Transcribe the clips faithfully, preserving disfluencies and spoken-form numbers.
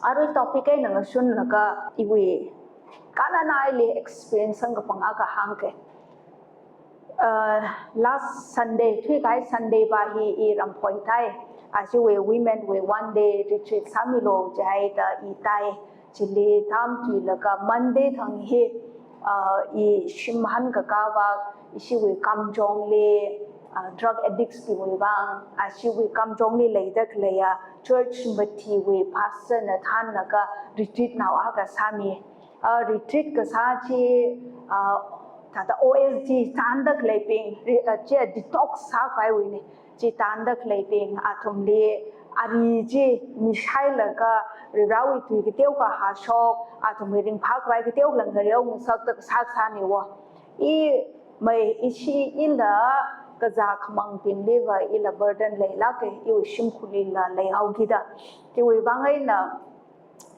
Arui topic eina ngashunlaga iwui kananaili experience sangkapang akha hāngke. Uh, last Sunday, thuikahai Sunday va hi i Ramphoi tai. Aja iwui women wui one day retreat sāmilu jihaida i tai. Chili tamthuilaga Monday thang hi, uh, i shim hāngkakā va, ishiwui Kamjongli, uh, drug addicts bingwui vang, ashiwui Kamjongli leida khaleiya church mathiwui pastor na thānlaga retreat nao akha sāmi. Uh, retreat kasā chi, uh, thāda O S D chānda khaleibing, re-, uh, chi detox sākhavaiwui ne. Chi chānda khaleibing athumli ari chi mishailaga Varivarawui tui kateokha hāshok, athumwui ringphākhavai kateokha langkhareo ngasakta kasā kasāne wo. I mai ishi ila kazā khamangbingli va ila burden leilāke, iwui shimkhurlila leihaokida. Chiwui vang eina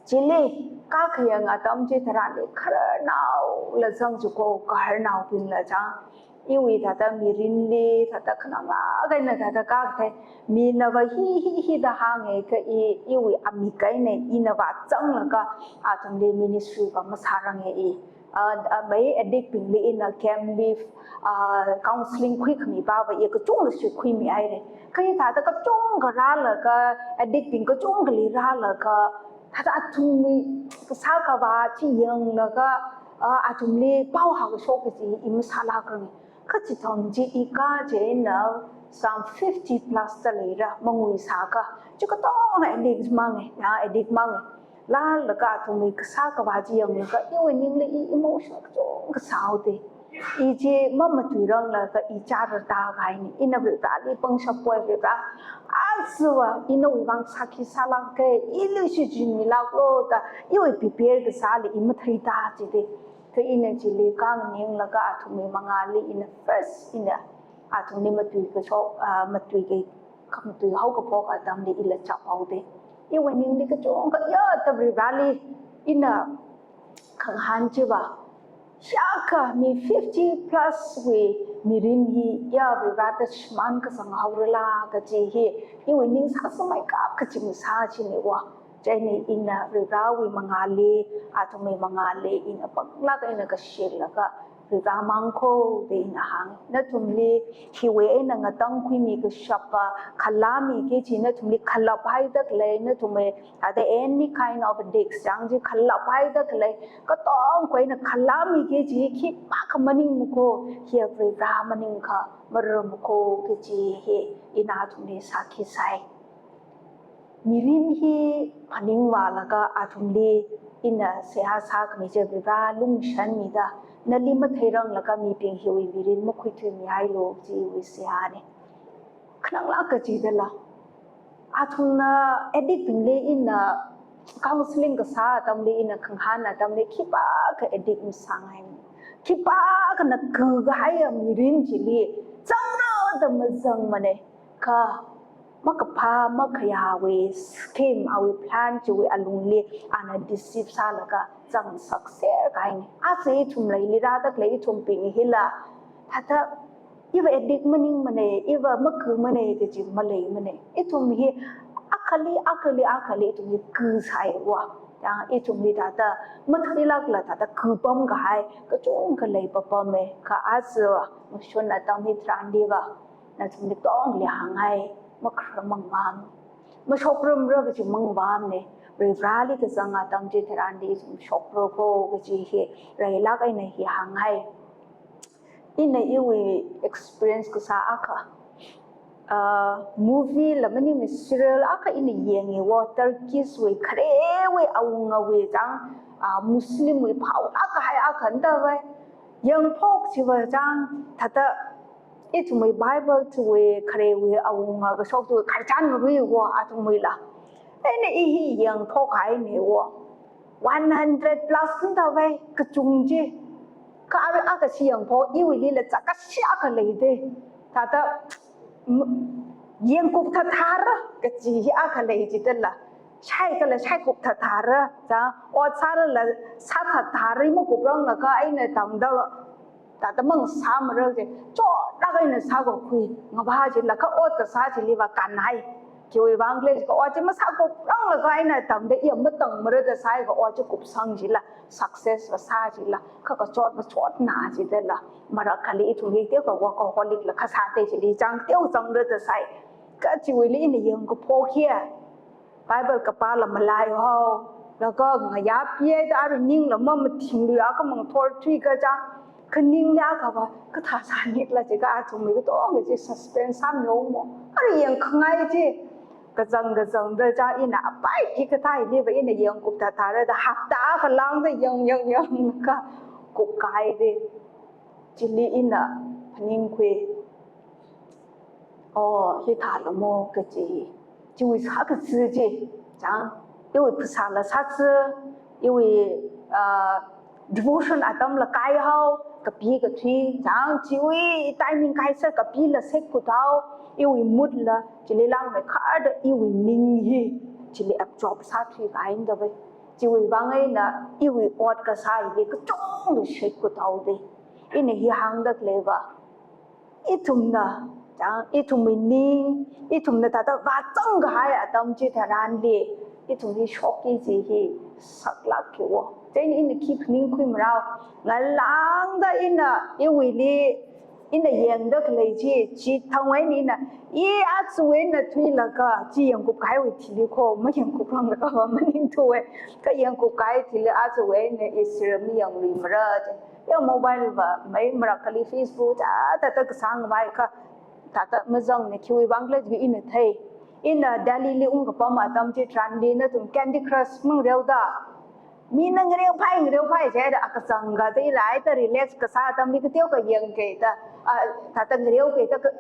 chili kakhayang atam chitharanli khararnaola zang chiko, kaharnaobingla zang. Iwui thāda mirinli, thāda khananglāk eina thāda kathei, mina va hi, hi, hi da hānge kha i, iwui amik eina ina va zanglaga, athumli ministry va masārange i. Uh, uh, mai addict bingli ina camp leave, uh, counseling khuikhami va va i kachungla shikhuimihaire. Kha i thāda kachungkha rālaga, addict bing kachungkhali rālaga, thāda athumwui kasā khavā chi yanglaga, uh, athumli pao hākashok kaji i masālākrange. Kha chithang chi i kaje na some fifty plus da leira, mangui sākha. Chi katongna addict mange, ya addict mange. Lālaga athumwui kasā khavā chi yanglaga, iwui ningli i emotional kachungkha sāhaode. I chi mamatuiranglaga i chara tākahaine, ina Varivarali pangshap poi Varivara. Aja va, i nawui vang sākhi sālāke, ili shichinmilāklo da, iwui prepare kasāli i matheida jide. Kha ina chili kanganinglaga athumwui mangāli ina first ina athumli matuikashok, ah, matuikei, khamatui haokaphok atamli ila chaphaode. Iwui ningli kachungkha ya da Varivarali ina khangahān chi va. Hiyākha mi fifty plus wui mirin hi ya Varivarada shimān kazang haorala kaji hi iwui ning sāsāmeikap kaji masā chine wo. Chieina ina Varivarawui mangāli, athumwui mangāli, ina panglāk eina kashilaga, Varivara mangkho da ina hānge. Nathumli hiwui eina ngatangkhuimi kashapa, khalāmiki kaji nathumli khalaphaida khalei, nathumwui thāda any kind of addicts chang chi khalaphaida khalei, katongkha eina khalāmiki kaji khipākha maningmakho, hi Varivara maningakha marammakho kaji hi ina athumli sākhi sai. Mirin hi phaningvālaga athumli ina seihā sākhami chi Varivara lungshanmida, nali matheiranglaga mibing hiwui mirin makhuithuimihailu kajiwui seihāne. Khananglāk kajidala. Athumna addict bingli ina counseling kasā atamli ina khangahān atamli khipākha addict masāngaimane. Khipākhana kakahaiya mirin chili zangra da mazangmane. Kha makaphā makhayāwui scheme awui plan chiwui alungli ana deceive sālaga zangsakser kahaine. Aja ithum leili rāda khalei ithumbing hila, thāda iva addict maningmane, iva makamane kaji maleimane. Ithum hi akhali, akhali, akhali ithum hi kasai wo. Yang ithum hi thāda matheilākla thāda kapam kahai kachungkha leipapame. Kha aja ngashun atam hitharanli va nathumli katongali hānghai, makharar mangvāmane. Mashokramra kaji mangvāmane. Varivarali kazang atam chitharanli ithum shokra kho kaji hi railāk eina hi hānghai. Ina iwui experience kasā akha. Ah, movie la maningmei serial akha ina yange wo, Turkish wui kharewui awungawui chang, ah, Muslim wui phaolāk kahai akha nda vai. Yangphok chiva chang, thāda ithumwui Bible chiwui kharewui awunga kashok chiwui khararchan ngarui wo athumwuila. Ina i hi yangphokhaine wo. One hundred plus nda vai kachung chi. Kha arui akha chi yangphok iwuilila chākashi akha leide. Thāda, m-, yangkup thathāra kaji hi akha lei jidala. Shaikala shaikup thathāra, chang, ot sārala sā thathāra, makupranglaga eina tangda, thāda mang sāmara je, chotlāk eina sākakhui, ngavā jilakha ot kasā chili va kanhai. Khiwui vang khala jiakha ot chi masākupranglaga eina tangda iya matangmara da sāhaiakha ot chi kupsang jila, success va sā jila, kha kachot va chotna jidala, marākhali ithum hi teokha workaholic la khasā te chili chang teo changra da sāhai. Kha chiwuili ina yangkaphok hi, Bible kapāla malaihao, laga ngayā pihaida arui ningla mamathingluiakha mangthor thuikha chang, kha ningli akhava kathā sānikhala jiakha athumwui katonga chi suspense sāmyo mo. Arui yangkhangai chi, kazang kazangda chang ina apai hikathā hiliva ina yangkup thāthāra da hapta akha lāngda yang yang yanglaga kupkahai de. Chili ina phaningkhui. Oh, hithāla mo kaji. Chiwui sākazā chi, chang, iwui phasāla sāzā, iwui, ah, devotion atamla kaihao, kapi kathui, chang, chiwui timing kaisa kapila sekkuthao, iwui mood la, chili langmeikharda iwui ning hi, chili absorb sāthuikahai da vai. Chiwui vang eina iwui ot kasā hili kachungkha sekkuthao de. Ina hi hāngda khaleiva, ithumna, chang, ithumwui ning, ithumna thāda vāzangkahai atam chitharanli, ithum hi shokki kaji hi saklāka wo. Chieina ina khi phaningkhuimarao, ngalāngda ina iwuili, ina yangda khalei chi, chithangwui eina ina, i aja eina thuilaga, chi yangkupkahaiwui thili kho, mayangkupranglakha va maningthuwa. Kha yangkupkahai thili aja eina i sira mayangluimara chi. Ya mobile va, mai marākhali Facebook, thāda thāda kasāngvai kha, thāda mazangna khiwui vang khala jiakha ina thei. Ina Delhi li ungkapam atam chitharanli nathum Candy Crush mangareoda. Mina ngareophai, ngareophai jida akachang kathāda relax kasā atamli kateokha yangkida, ah, thāda ngareokida ka,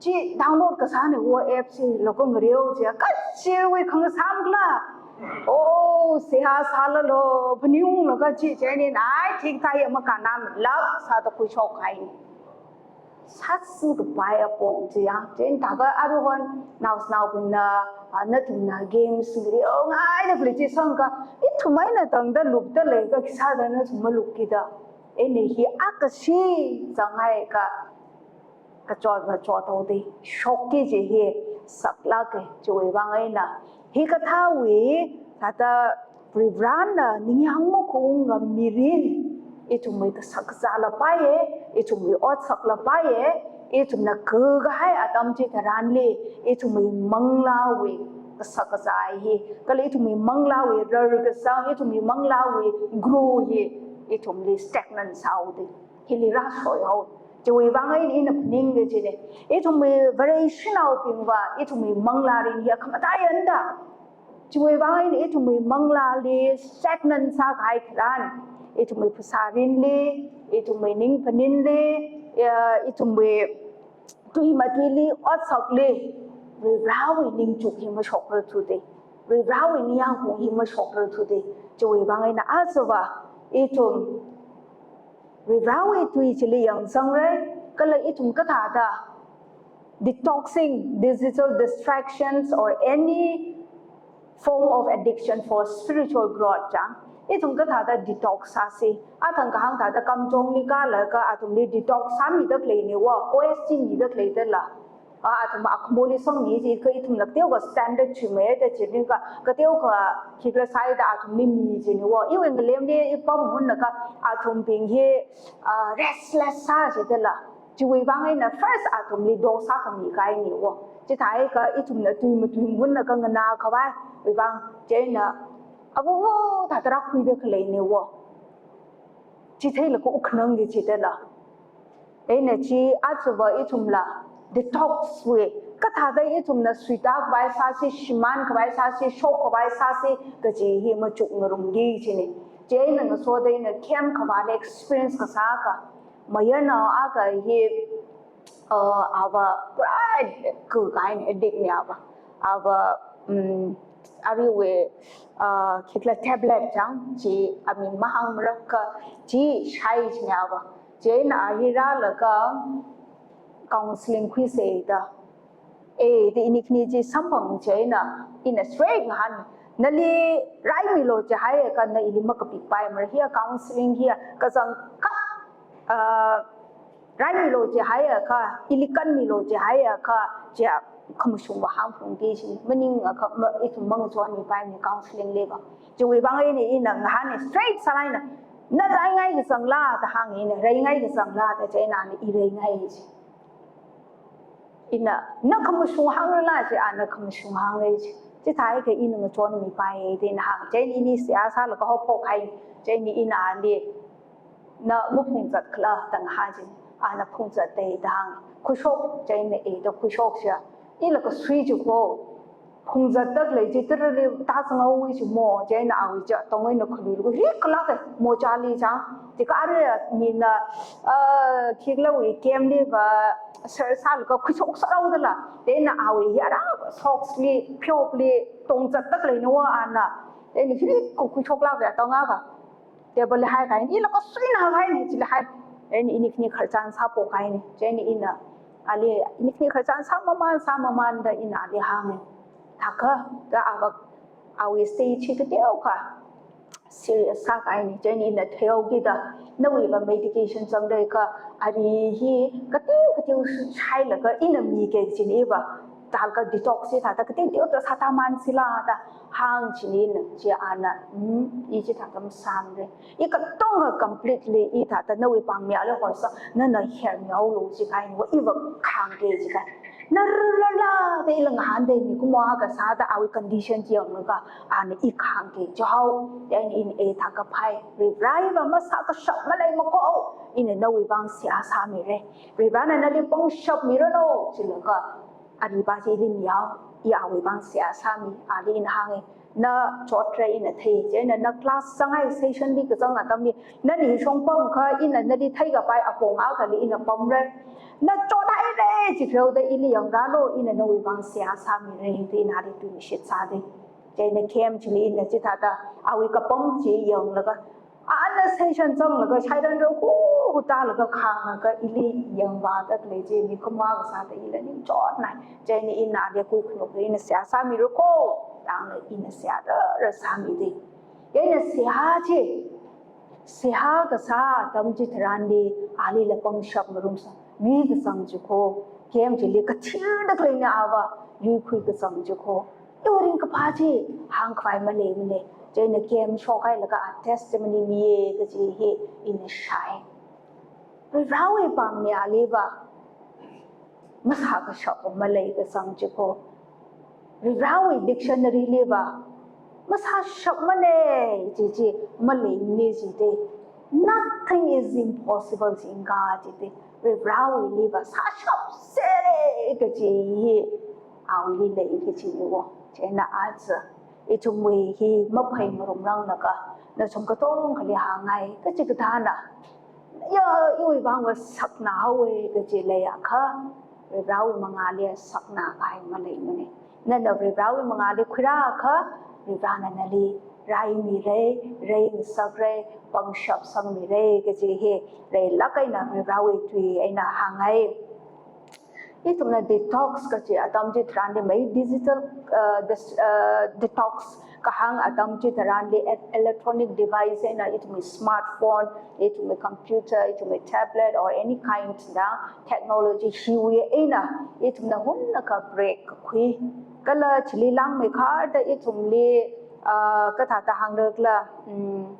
chi download kasāna wo app chi, laga ngareo jiakha, kachiwui khangasam khala. Oh, seihā sālalo, phaningunglaga chi, chieina ai, thikthai ama kanam lak sāda khuishokhai. Sāsi kapai apong chi ya, chieina thākha aruihon, naonaobingna, ah, nathumna games ngareongaida khalei chi sangkha, ithum eina tangda lupda leikha khisāda nathum malupkida. Ina hi akha shi zanghaiakha, kachot va chothaoda, shokki kaji hi saklāka, chiwui vang eina. Hikathāwui, thāda Varivarana ningyāng makhunga mirin, ithumwui kasakazāla paiya, ithumwui otsakla paiya, ithumna kakahai atam chitharanli, ithumwui manglāwui kasakazā hi, kala ithumwui manglāwui rarkasang, ithumwui manglāwui grow hi, ithumli stagnant sāhaoda. Hili rāsoihao. Chiwui vang eina ina phaningki kajina. Ithumwui Vareshinaobingva, ithumwui manglārin hi khamataiya da. Chiwui vang eina ithumwui manglāli stagnant sākahai tharan, ithumwui phasārinli, ithumwui ningphaninli, ya, ithumwui tui matuili, otsakli, Varivarawui ningchuk hi mashokrarthuda. Varivarawui ningyāngkhaung hi mashokrarthuda. Chiwui vang eina ajava, ithum Varivarawui tui chili yangsangra, kala ithum kathāda detoxing digital distractions or any form of addiction for spiritual growth chang. Ithum kathāda detox sāsi. Athang kahāng thāda kamchongli kālaga athumli detox sāmida khaleina wo, O S T mida khaleidala. Ah, athum akhamoli sangmi jikha ithumna kateokha standard chimeida chili kha, kateokha khikhala sāida athumli mi jina wo. Iwui ngalemli ipam hunlaga athumbing hi, ah, restless sā jidala. Chiwui vang eina first athumli dosā khami kahaina wo. Chithākha ithumna tui matui hunlaga nganākhavai, wui vang, chieina, awo, thāda rākhuida khaleina wo. Chitheilaga ukhanangki jidala. Eina chi ajava ithumla detox wui, kathāda ithumna suitākhavai sāsi, shimānkhavai sāsi, shokkhavai sāsi, kaji hi machukngarumki kajina. Chieina ngasoda ina camp khavāli experience kasā akha, mayarnao akha hi, uh, ava pura addict, kakahaina addict na ava. Ava, um, aruiwui, uh, khikhala tablet chang, chi aming mahāngmara kha, chi shai jina ava. Chieina a hi rālaga counseling khuisa da. Eh, da ini khani chi samphang chieina, ina straight ngahān. Nali raimilu jihaiakha na ili makapikpaimara, hiya counseling hiya kazang kha, ah, raimilu jihaiakha, ili kanmilu jihaiakha, chiya khamashung vāhāng phungki chi, maningakha ma, ithum mangachonmipaimana counselling li va. Chiwui vang eina ina ngahāna straight sālaga ina, na reingai kazangla da hānga ina, reingai kazangla da, chieina ana i reingai chi. Ina, na khamashung hāngrala chi, ana khamashung hāngra chi. Chithākha ina ngachonmipai da ina hānga. Chieina ini seihā sālaga haophok kahai. Chieina ina ali, na maphungzat khala da ngahān chi. Ana phungzat da da hānga. Khuishok, chieina e da khuishok chiya. Ila kasui chi ko. Phungzatda khalei chi tara̱li tāzanghaowa chi mo, chieina awui chi tong eina khaluilaga rik kalaka mo chali chang. Chikha arui mina, ah, khikhala wui camp li va sār sālaga khuishok sāhaodala. Chieina awui hi ara socks li, pheopli, tongzatda khaleina va ana. Chieina hi rik khuishoklaka tongakha. Table li haikahaina, ila kasuina haikahaina, chili hai. Chieina ini khani khararchan sāphok kahaina. Chieina ina, ali, ini khani khararchan sāmamān, sāmamānda ina ali hānga. Thākha, da ava, awui stage hi kateokha serious sākahaina. Chieina ina theihao kida, nawui va medication zangda kha, ari hi kateo kateo shailaga ina miki kajina iva. Thālaga detox hi thāda kateo kateo sātāmān sila da hāng chieina, chi ana, hmm, i chithāda masāmara. I katonga completely i thāda nawui pāngmili hoisa, nana hermihaolu chikahaina va, i va khāngki chikahaina. Nararala da ila ngahānda mikumo akha sāda awui condition chi yanglaga, ana i khāngki chihao, chieina ina e thākha phai. Varivarā va masākashap maleimako, ina nawui vang seihā sāmira. Varivarāna nali pangshap miranu, chilaga, aripa chi ili mihao, i awui vang seihā sāmi, ali ina hānga, na chotra ina thei, chieina na class zanghai session li kazang atamli, nali shongpamkha ina nali theikapai apong akhali ina pamra. Na chothaira, chipheoda ili yangranu, ina nawui vang seihā sāmira, da ina ali tuishit sāda. Chieina camp chili ina chithāda, awui kapam chi yanglaga, ana session zanglaga, shairan ro hu hu tālaga khānglaga, ili yangvāda khalei chi mikumo akha sāda ila ningchotnai. Chieina ina ali kuikhanuk ina seihā sāmira ko, da hānglaga ina seihā rara sāmida. Chieina seihā chi, seihā kasā atam chitharanli, alila pangshap ngarumsa, yuikazang chi ko, camp chili kathirda khaleina ava, yuikhui kazang chi ko. Iwui ringkaphā chi hāngkhavai maleimana. Chieina camp shokhailaga a testimony miya kaji hi ina shāi. Varivarāwui pāngmili va masākashap maleikazang chi ko. Varivarāwui dictionary li va masāshapmana chi chi maleimana jida. Nothing is impossible jingka jida. Varivarāwuili va sāshapsera kaji hi awuili lei kajina wo. Chieina aja ithumwui hi maphai ngarumranglakha, nathum katongali hāngngai, kachikathāna, ya, iwui vang va saknā haowa kaji leiakha, Varivarāwui mangāli saknākahai maleimana. Nana Varivarāwui mangāli khuirāakha, Varivarāna nali raimira, reingasakra, pangshap sangmira kaji hi reilāk eina Varivarāwui tui eina hāngngai. Ithumna detox kaji atam chitharanli mai digital, uh, dis-, uh, detox kahāng atam chitharanli e-, electronic device eina ithumwui smartphone, ithumwui computer, ithumwui tablet or any kind na technology hiwui eina ithumna hunakha break kakhui. Kala chili langmeikharda ithumli, uh, kathāda hāngrakhala, um,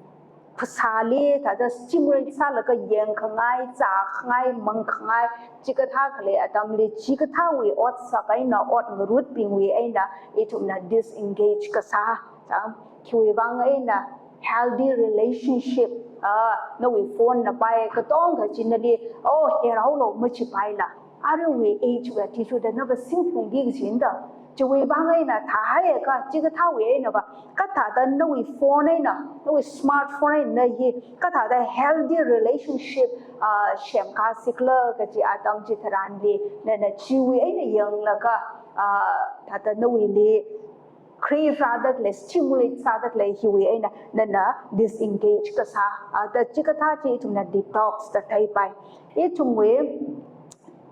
phasāli thāda stimulate sālaga yangkhangai, zākhangai, mangkhangai, chikathā khalei atamli, chikathāwui otsak eina, ot ngarutbingwui eina, ithumna disengage kasā. Chang, khiwui vang eina, healthy relationship, ah, nawui phone na pai, katonga chi nali, oh, herhaolu machipaila. Aruiwui age wui attitude na va singphungki kajina da. Chiwui vang eina thāhaiakha, chikathāwui eina va, kathāda nawui phone eina, nawui smartphone eina hi, kathāda healthy relationship, ah, semkāsikhala kaji atam chitharanli, nana chiwui eina yanglaga, ah, thāda nawuili crave sāda khalei, stimulate sāda khalei hiwui eina, nana disengage kasā, ah, da chikathā chi ithumna detox da theipai. Ithumwui,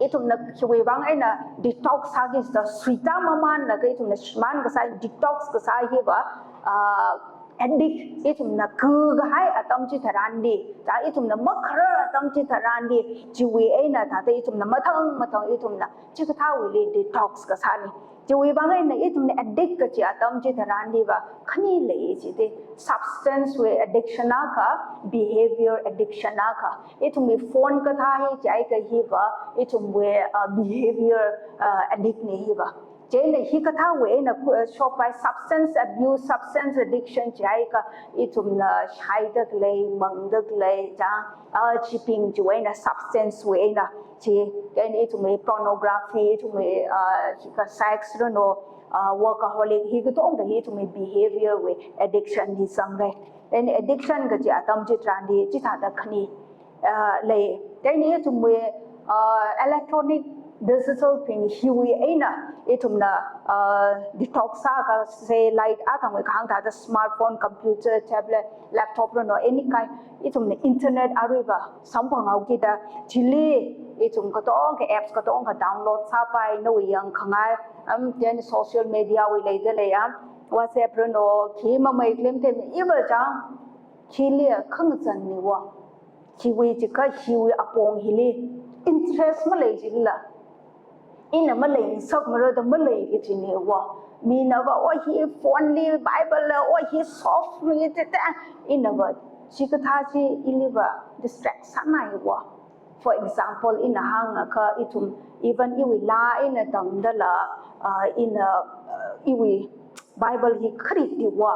ithumna khiwui vang eina detox sāki jida, suitāmamānlaga ithumna shimān kasā, detox kasā hi va, ah, addict, ithumna kakahai atam chitharanli, chang ithumna makharar atam chitharanli, chiwui eina thāda ithumna mathang mathang ithumna chikathāwuili detox kasāni. Chiwui vang eina ithumna addict kachi atam chitharanliva khani lei chida, substance wui addiction akha, behavior addiction akha. Ithumwui phone kathā hi chiakha hiva ithumwui, uh, behavior, uh, addict ni hiva. Chieina hikathāwui eina, uh, shokpai substance abuse, substance addiction chiakha ithumna shaida khalei, mangda khalei, chang, uh, chibing chiwui eina substance wui eina chi, then ithumwui pornography, ithumwui, uh, hika sex rano, uh, workaholic, hi katonga hi ithumwui behavior wui addiction hi zanga. Then addiction kachi atam chitharanli chithāda khani, uh, lei. Then ithumwui, uh, electronic digital bing hiwui eina ithumna, uh, detox sākha, say, like, athangwui kahāng thāda smartphone, computer, tablet, laptop rano, any kind, ithumna internet aruiva samphanghaokida, chili ithum katonga apps katonga download sāpai, nawui yangkhangai, um, then social media wui leida lei ya, WhatsApp rano, khi mamei klim them iva chang, chili khangazanni wa. Chiwui chikha hiwui apong hili interest malei chila, ina malei ngasakmara da malei kachini wa. Minava, o hi phone li Bible la, o hi soft li tete, inava chikathā chi iliva distract sānai wa. For example, ina hāngakha ithum, even iwui laa eina tangdala, uh, ina, uh, iwui Bible hi kharit di wa.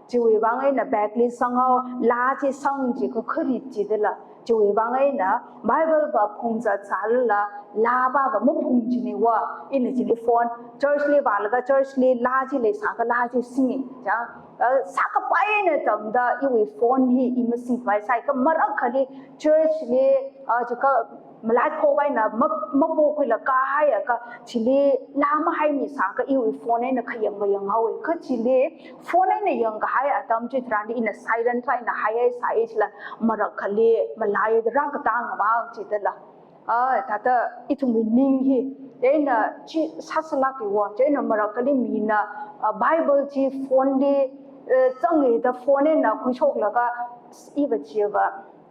Chiwui vang eina bag li sanghao, laa chi sang chikha kharit chidala. Chiwui vang eina Bible va phungzat sālala, laa va va maphung chini wa. Ina chili phone, church li vālaga church li laa chi leisākha laa chi singing. Chang, uh, sākapai eina tangda iwui phone hi i masingpai sāi, kha marakhali church li, uh, chikha malai khovaina ma, mapokhuila kahaiakha chili laa mahaimi sākha iwui phone eina khayang vayang haowa. Kha chili phone eina yangkahai atam chitharanli ina silent eina haihai sāi chila marakhali malai rākatang vang chidala. Ah, thāda ithumwui ning hi, chieina chi sāsalak iwa, chieina marakhali mina, ah, Bible chi phone li, eh, zanga da phone eina khuishoklaga iva chiva,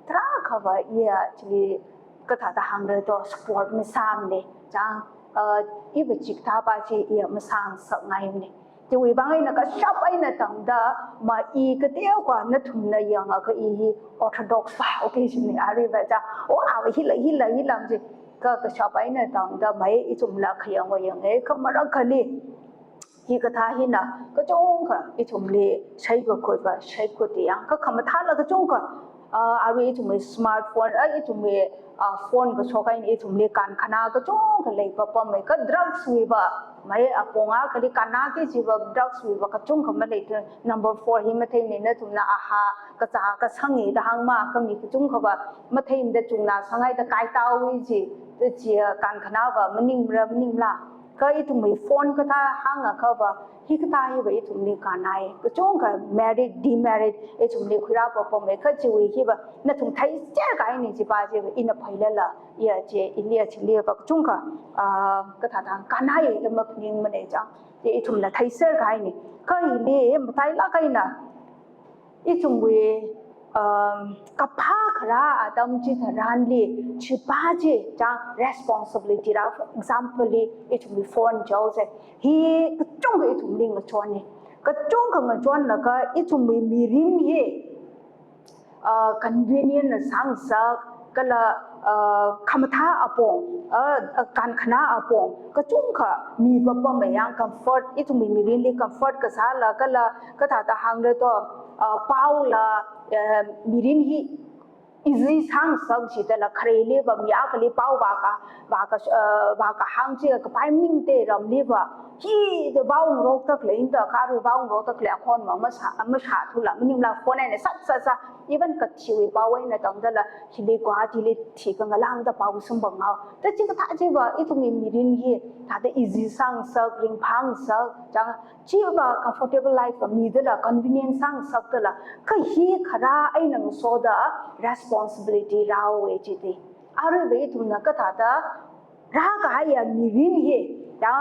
tarākhava iya chili kathāda hāngra to, sport masāmane, chang, uh, iva chikathā pa chi iya masāngasakngaimane. Chiwui vang eina kashap eina tangda ma i kateokha nathumna yangakha i hi orthodox pa, okay, chini aruiva chang, o, ava hila, hila, hila chi, kha kashap eina tangda mai ithumla khayang vayang e, kha marakhali hikathā hina kachungkha ithumli shaikakhuiva, shaikhuiti yang, kha khamathāla kachungkha, ah, arui ithumwui smartphone, ah, ithumwui, ah, phone kashok eina ithumli kankhanā kachungkha leipapamei, kha drugs wuiva mai apong akhali kannaki chiva drugs wuiva kachungkha maleithu. Number four hi matheimane, nathumna aha kazā kasanga da hāngma, kha mi kachungkhava matheimada chungna sāngaida kaitao wi chi, ta chi, ah, kankhanāva maningmara maningmala. Kha ithumwui phone kathā hāngakhava, hikathā hiva ithumli kannai. Kachungkha merit, demerit ithumli khuirāpapamei, kha chiwui hiva nathum theiser kahaini chi pa chiva ina phailala, iya chi, iliya chiliva kachungkha, ah, kathāda kannai da maphaningmane chang. Chi ithumla theiser kahaini. Kha ili matailak eina ithumwui, um, kaphā kharā atam chitharanli, chi pa chi chang responsibility rā, for example li, ithumwui phone chaose. Hi kachungkha ithumli ngachonne. Kachungkha ngachonlaga ithumwui mirin hi, uh, convenient na sāngasak, kala, uh, khamathā apong, uh, uh, kankhanā apong, kachungkha mipapamei yang comfort, ithumwui mirinli comfort kasāla, kala kathāda hāngra to, uh, paola, uh, mirin hi easy sāngasak chidala, khareliva mi akhali pao vāka, vāka, uh, vākahāng chi kapai maningte ramliva, hi da vaongarokta khalei inda, kha arui vaongarokta khalei akhon ma masā, masāthula, maningmala phone eina sat sat sā, even kathiwui pao eina tangdala, hili Guwahatili thi khangalāngda pao samphang hao. Ta chikathā chiva ithumwui mirin hi thāda easy sāngasak, ringphāngasak, chang, chiva comfortable life va midala, convenience sāngasakdala, kha hi kharā eina ngasoda responsibility rāhaowe chiti. Aruiva ithumna kathāda rākahaiya mirin hi, ya,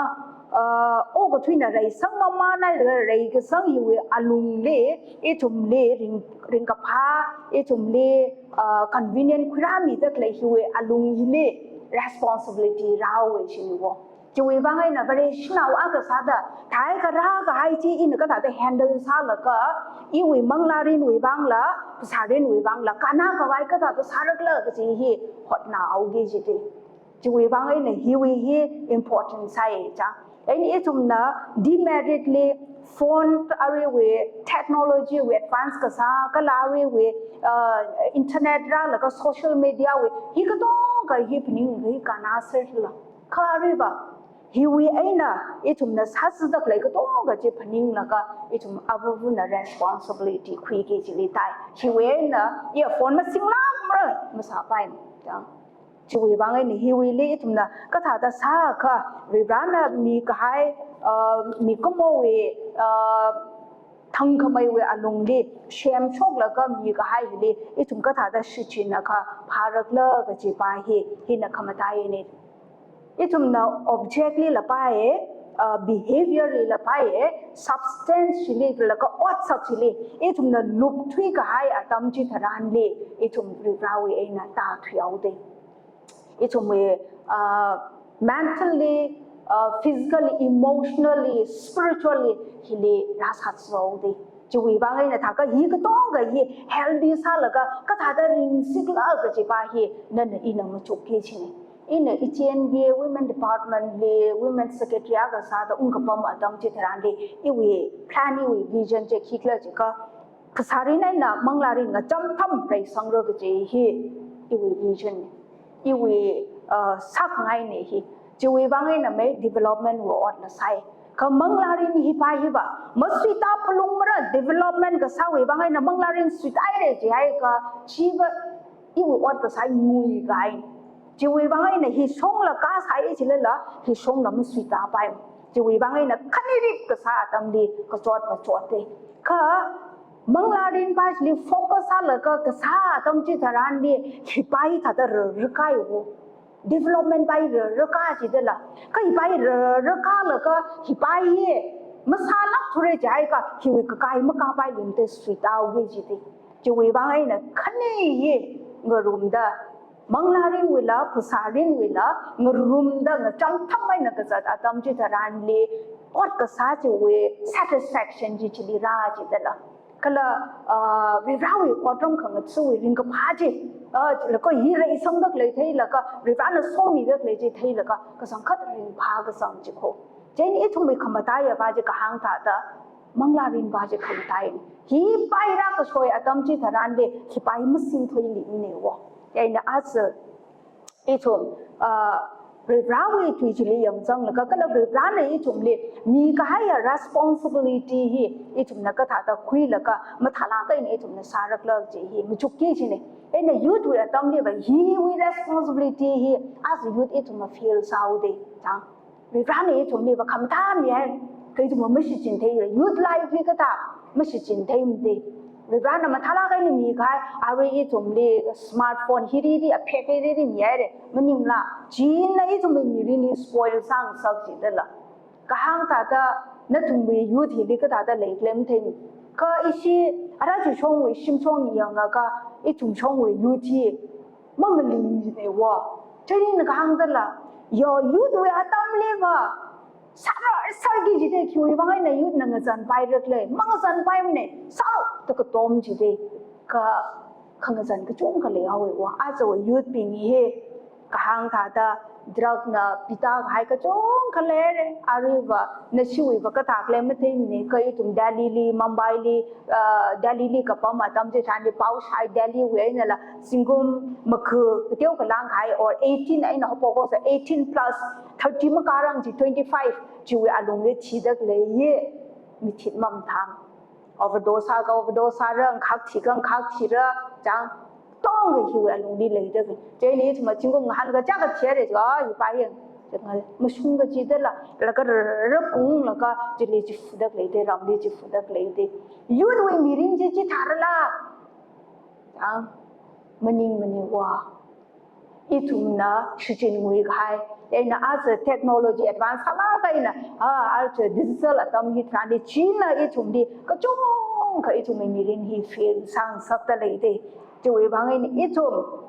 uh, okathuina reisang mamānlaga reikasang hiwui alungli, ithumli ring, ringkaphā, ithumli, uh, convenient khuirāmida khalei hiwui alung hili responsibility rāhaowa shiniwo. Chiwui vang eina Vareshinao akha sāda, thākha rākahai chi ina kathāda handle sālaga, iwui manglārinwui vangla, phasārinwui vangla, kannakhavai kathāda sārakhala kaji hi hotnāhaoki jida. Chiwui vang eina hiwui hi important sāi chang. Eina ithumna demerit li phone aruiwui technology wui advance kasā, kala aruiwui, uh, internet rālaga social media wui hi katonga hi phaninglaga hi kannāserla. Kha aruiva, hiwui eina ithumna sāsida khalei katonga chi phaninglaga ithum avavana responsibility khuiki chili tai. Hiwui eina, ya phone masinglāk mara masāpai chang. Chiwui vang eina hiwuili ithumna kathāda sākha, Varivarana mikahai, uh, mikumowui, uh, thangkhameiwui alungli semshoklaga mikahai hili ithum kathāda shichinakha phārakhala kajipa hi, hina khamataiyana. Ithumna object lila paiya, uh, behavior lila paiya, substance chili laga otsak chili, ithumna lupthuikahai atam chitharanli, ithum Varivarawui eina tāthuihaoda. Ithumwui, uh, mentally, uh, physically, emotionally, spiritually hili rāsāthuihaoda. Chiwui vang eina thākha hi katonga hi healthy sālaga kathāda ringsikhala kajipa hi nana ina machukki china. Ina ichān Women Department li Women Secretary akha sāda ungkapam atam chitharanli iwui plan, iwui vision chi khikhala jiakha, phasārin eina manglārin ngacham tham reisangra kaji hi iwui vision, iwui, uh, sākhangaina hi. Chiwui vang eina mai development wui otla sāi. Kha manglārin hipa hiva masuita phalung mara, development kasāwui vang eina manglārin suitahaira jihaiakha chiva iwui ot kasā nguikahai. Chiwui vang eina hi shongla kasāi chilala, hi shongla masuitapai. Chiwui vang eina khanerip kasā atamli kachot machotda. Kha manglārinpa chili focus sālaga kasā atam chitharanli hipa hi thāda rarkaiwo. Development pa hi rarkā jidala. Kha hipa hi rarkālaga hipa hi masālākthura jihaiakha hiwui kakai makāpai lungte suitahaoki jida. Chiwui vang eina khani hi ngarumda, manglārinwuila, phasārinwuila, ngarumda ngacham tham eina kazat atam chitharanli, ot kasā chiwui satisfaction chi chili rā jidala. Kala, ah, Varivarawui otram khangatha̱wui ringkaphā chi, ah, laga hi reisangda khalei theilaga, Varivarana somida khalei chi theilaga, kachangkhat ringphā kachang chi kho. Chieina ithumwui khamataiya pa chi kahāng thāda, manglārin pa chi khamataiya. Hipa hi rākashoi atam chitharanli, hipa hi masingthuiluinewo. Chieina aja ithum, ah, Varivarawui tui chili yangzanglaga, kala Varivarana ithumli mikahaiya responsibility hi ithumna kathāda khuilaga, mathālāk eina ithumna sārakhala chi hi machukki china. Eina youth wui atamliva hiwui responsibility hi, as youth ithumna fail sāhaoda, chang. Varivarana ithumliva khamathā mihai, kha ithumva mashichin theira, youth life hi kathā mashichin theimada. Varivarana mathālāk eina mikahai, arui ithumli smartphone hi riri, aphek hi riri mihaira, maningla, china ithumwui mirinli spoil sāngasak jidala. Kahāng thāda, nathumwui youth hili kathāda leikhala matheimana. Kha ishi, ara chishongwui shimshong yangakha, ithum shongwui youth hi mamalingnewo. Chieina kahāng dala, yo youth wui atamliva, sāra sārki jida, khiwui vang eina youth na ngazanpaira khala, mangazanpaimana, sāra da katom jida, kha, khangazan kachungkha leihaowa. Ajawui youth bing hi, kahāng thāda, drug na pita kahai kachungkha leira, aruiva, nashiwuiva kathā khala matheimana, kha ithum Delhi li, Mumbai li, ah, Delhi li kapam atam chitharanli pao shāi, Delhi wui einala, zingkum makha, kateo kalāng kahai, or eighteen eina haophok haosa, eighteen plus, thirty makārang chi, twenty-five, chiwui alungli thida khalei hi, mithit mamathang. Overdose sākha overdose sāra, ngkhak thikha ngkhak thira, chang, katonga hiwui alungli leida khalei. Chieina ithumva zingkum ngahānkha chiyākha thihaira, ah, hipa hi, chang, mashungki jidala, laga rarra phunglaga, chili chifuda khaleida, ramli chifuda khaleida. Youth wui mirin chi chithārala, chang, maningmanawa. Ithumna shichin ngui kahai. Eina aja technology advance khala kaina, ah, aja digital atam hi tharanli china ithumli kachungkha ithumwui mirin hi fail sāngasakta leida. Chiwui vang eina ithum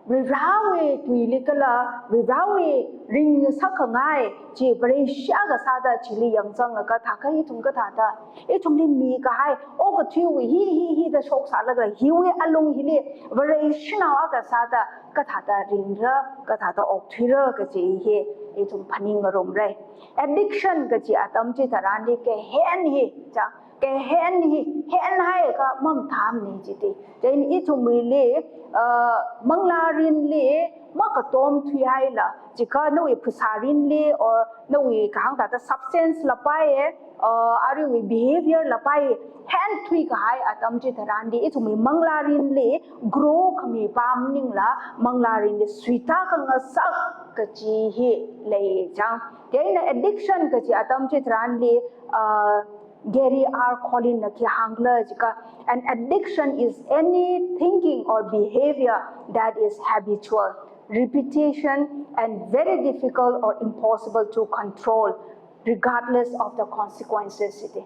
Varivarāwui tuili kala Varivarāwui ringsak khangai chi Vareshi akha sāda chili yangzanglaga thākha ithum kathāda, ithumli mikahai okathuiwui hi hi hi da shoksālaga hiwui alung hili Vareshi nao akha sāda kathāda ringra, kathāda okthuira kaji hi ithum phaningngarumra. Addiction kaji atam chitharanli kahen hi, chang, kahen hi, hen haiakha mamathāmana jida. Chieina ithumwuili, uh, manglārinli makatom thuihaila, jiakha nawui phasārinli or nawui kahāng thāda substance lapai, uh, aruiwui behavior lapai, hen thuikahai atam chitharanli ithumwui manglārinli grow khami pam maningla manglārinli suita khangasak kaji hi lei chang. Chieina addiction kaji atam chitharanli, uh, Gary R. Collins na khi hāngkhala jiakha, "An addiction is any thinking or behavior that is habitual, repetition, and very difficult or impossible to control, regardless of the consequences," jida.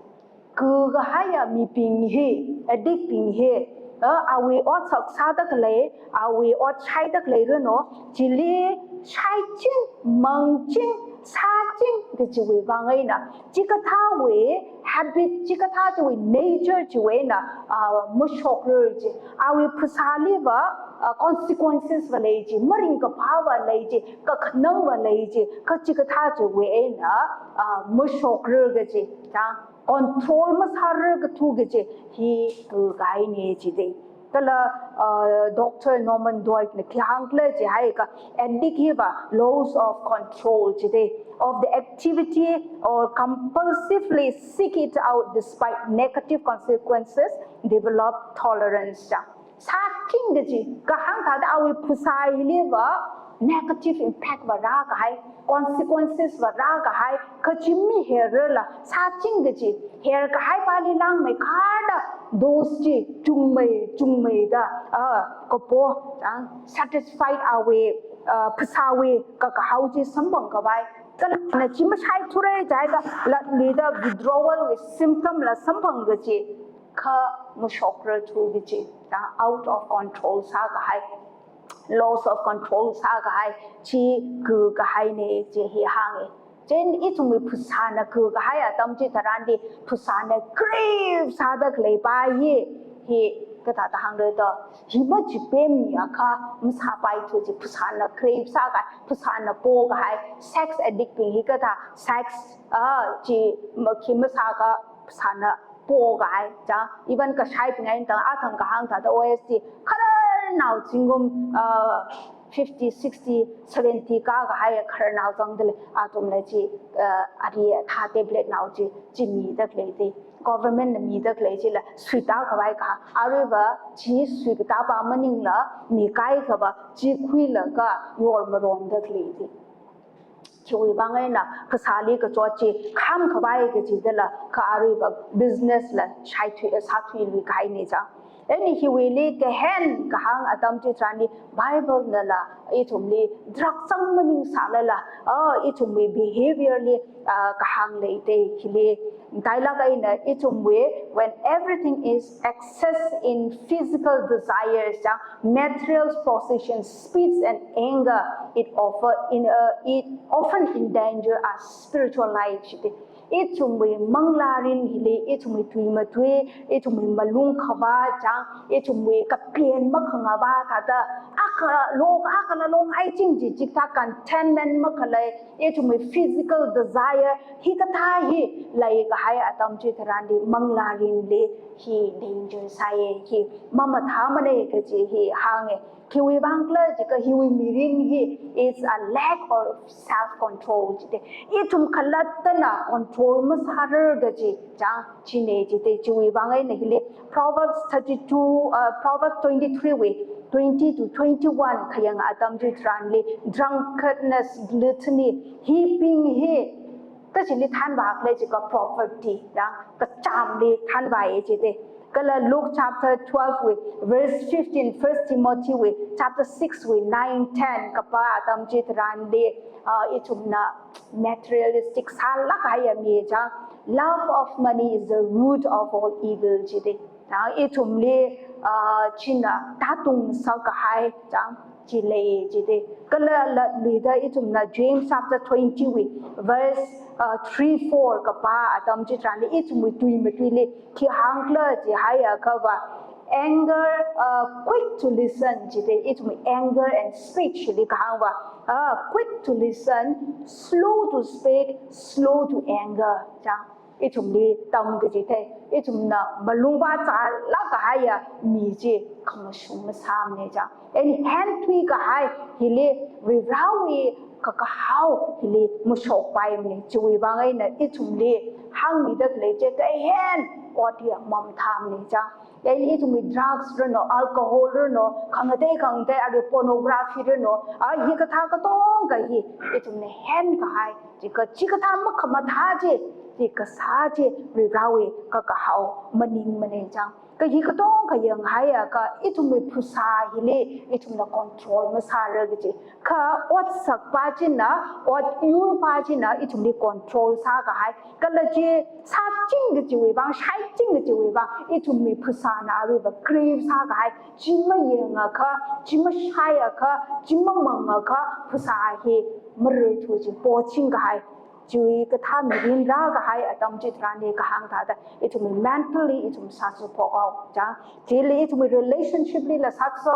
Kakahaiya mibing hi, addict bing hi, uh, awui otsak sāda khalei, awui ot shaida khalei rano, chili shaiching, mangching, sāching kajiwui vang eina, chikathāwui habit, chikathā chiwui nature chiwui eina, ah, mashokrar ji, awui phasāliva, ah, consequences va lei ji, maringkaphāva lei ji, kakhanangva lei ji, kachikathā chiwui eina, ah, mashokrar kaji, chang, control masārar kathu kaji hi kakahaina jida. Kala, uh, Doctor Norman Doidge na khi hāngkhala jihaiakha, addict hiva loss of control jida, of the activity or compulsively seek it out despite negative consequences, develop tolerance chang. Sāching kaji, kahāng thāda awui phasā hiliva negative impact va rākahai, consequences va rākahai, kachi miherla, sāching kaji, herkahai pali langmeikharda, dose chi chungmei, chungmeida, ah, kapo, chang, satisfied awui, ah, phasāwui kakahao chi samphang khavai. Kala na chi mashaithura jiakha, latlida withdrawal wui symptom la samphang kaji, kha mashokrar thu kaji, chang, out of control sākahai, loss of control sākahai, chi kakahaina ji hi hānga. Chieina ithumwui phasāna kakahai atam chitharanli, phasāna crave sāda khaleipa hi, hi kathāda hāngra da, hi machipemmiakha masāpaithu ji, phasāna crave sākahai, phasāna pokahai, sex addict bing hi kathā, sex, ah, chi ma-, khi masākha phasāna pokahai, chang, even kashaibing eina tang, athang kahāng thāda O S T, khararnao zingkum, uh, fifty, sixty, seventy kakahai khararnao zangda lei, athumla chi, uh, ari athā tablet nao chi, chi mida khalei da. Government na mida khalei chila suita khavai kahāng, aruiva chi suikatapa maningla mikaikhava chi khuilaga yormaromda khalei da. Chiwui vang eina phasāli kachot chi kham khavai kajidala, kha aruiva business la shaithui, sāthuiluikahaina chang. Eina hiwuili kahen kahāng atam chitharanli Bible nala ithumli drug zang maningsālala, ah, ithumwui behavior li, ah, kahāng leida hili. Matailāk eina ithumwui, when everything is excess in physical desires, chang, material possession, speeds and anger, it offer in, uh, it often endanger our spiritual life, jida. Ithumwui manglārin hili, ithumwui tuimatui, ithumwui malung khavā chang, ithumwui kapian makhangavā thāda, akha long, akhala long ai ching ji chikathā contentment makhalei, ithumwui physical desire, hikathā hi leikahai atam chitharanli manglārinli hi danger sāya, hi mamathāmana kaji hi hānga. Khiwui vangkhala jiakha hiwui mirin hi is a lack of self control jida. Ithum khalattana control masārar kaji chang china jida. Chiwui vang eina hili Proverbs thirty-two, uh, Proverbs twenty-three wui twenty to twenty-one khayang atam chitharanli drunkenness, gluttony, hibing hi kachili thanvākhala jiakha poverty, chang, kachamli thanvāya jida. Kala Luke chapter twelve wui verse fifteen, First Timothy wui chapter six wui nine, ten kapā atam chitharanli, uh, ithumna materialistic sālāk kahai mi chang, love of money is the root of all evil jide. Chang, ithumli, uh, china tātung sākahai chang chi lei jide. Kala latluida ithumna James chapter twenty wui verse, uh, three, four kapā atam chitharanli ithumwui tui matuili khi hāngkhala jihaiakhava, anger, uh, quick to listen jide, ithumwui anger and speech li kahāngva, uh, quick to listen, slow to speak, slow to anger chang. Ithumli tamkachithei, ithumna malung vāzālāk kahaia mi chi khamashung masāmane chang. Eni henthui kahai hili, Varivarāwui kakahao hili mashokpaimane. Chiwui vang eina ithumli hāngmida khalei chi kahen ot hi mamathāmane chang. Eni ithumwui drugs rano, alcohol rano, khangatei khangatei, arui pornography rano, a hikathā katonga hi ithumna henkahai, chika, chikathā makhamathā chi, chi kasā chi Varivarāwui kakahao maningmane chang. Kha hi katonga khayanghaiakha ithumwui phasā hili ithumna control masāra kaji. Kha otsakpa china, otyurpa china ithumli control sākahai. Kala chi sāching kajiwui vang, shaiching kajiwui vang, ithumwui phasāna aruiva crave sākahai. Chi mayangakha, chi mashaiakha, chi mamangakha, phasā hi mararthu chi poching kahai. Chiwui kathā mirin rākahai atam chitharanli kahāng thāda, ithumwui mentally ithum sātsu phokao chang. Chili ithumwui relationship lila sātsu,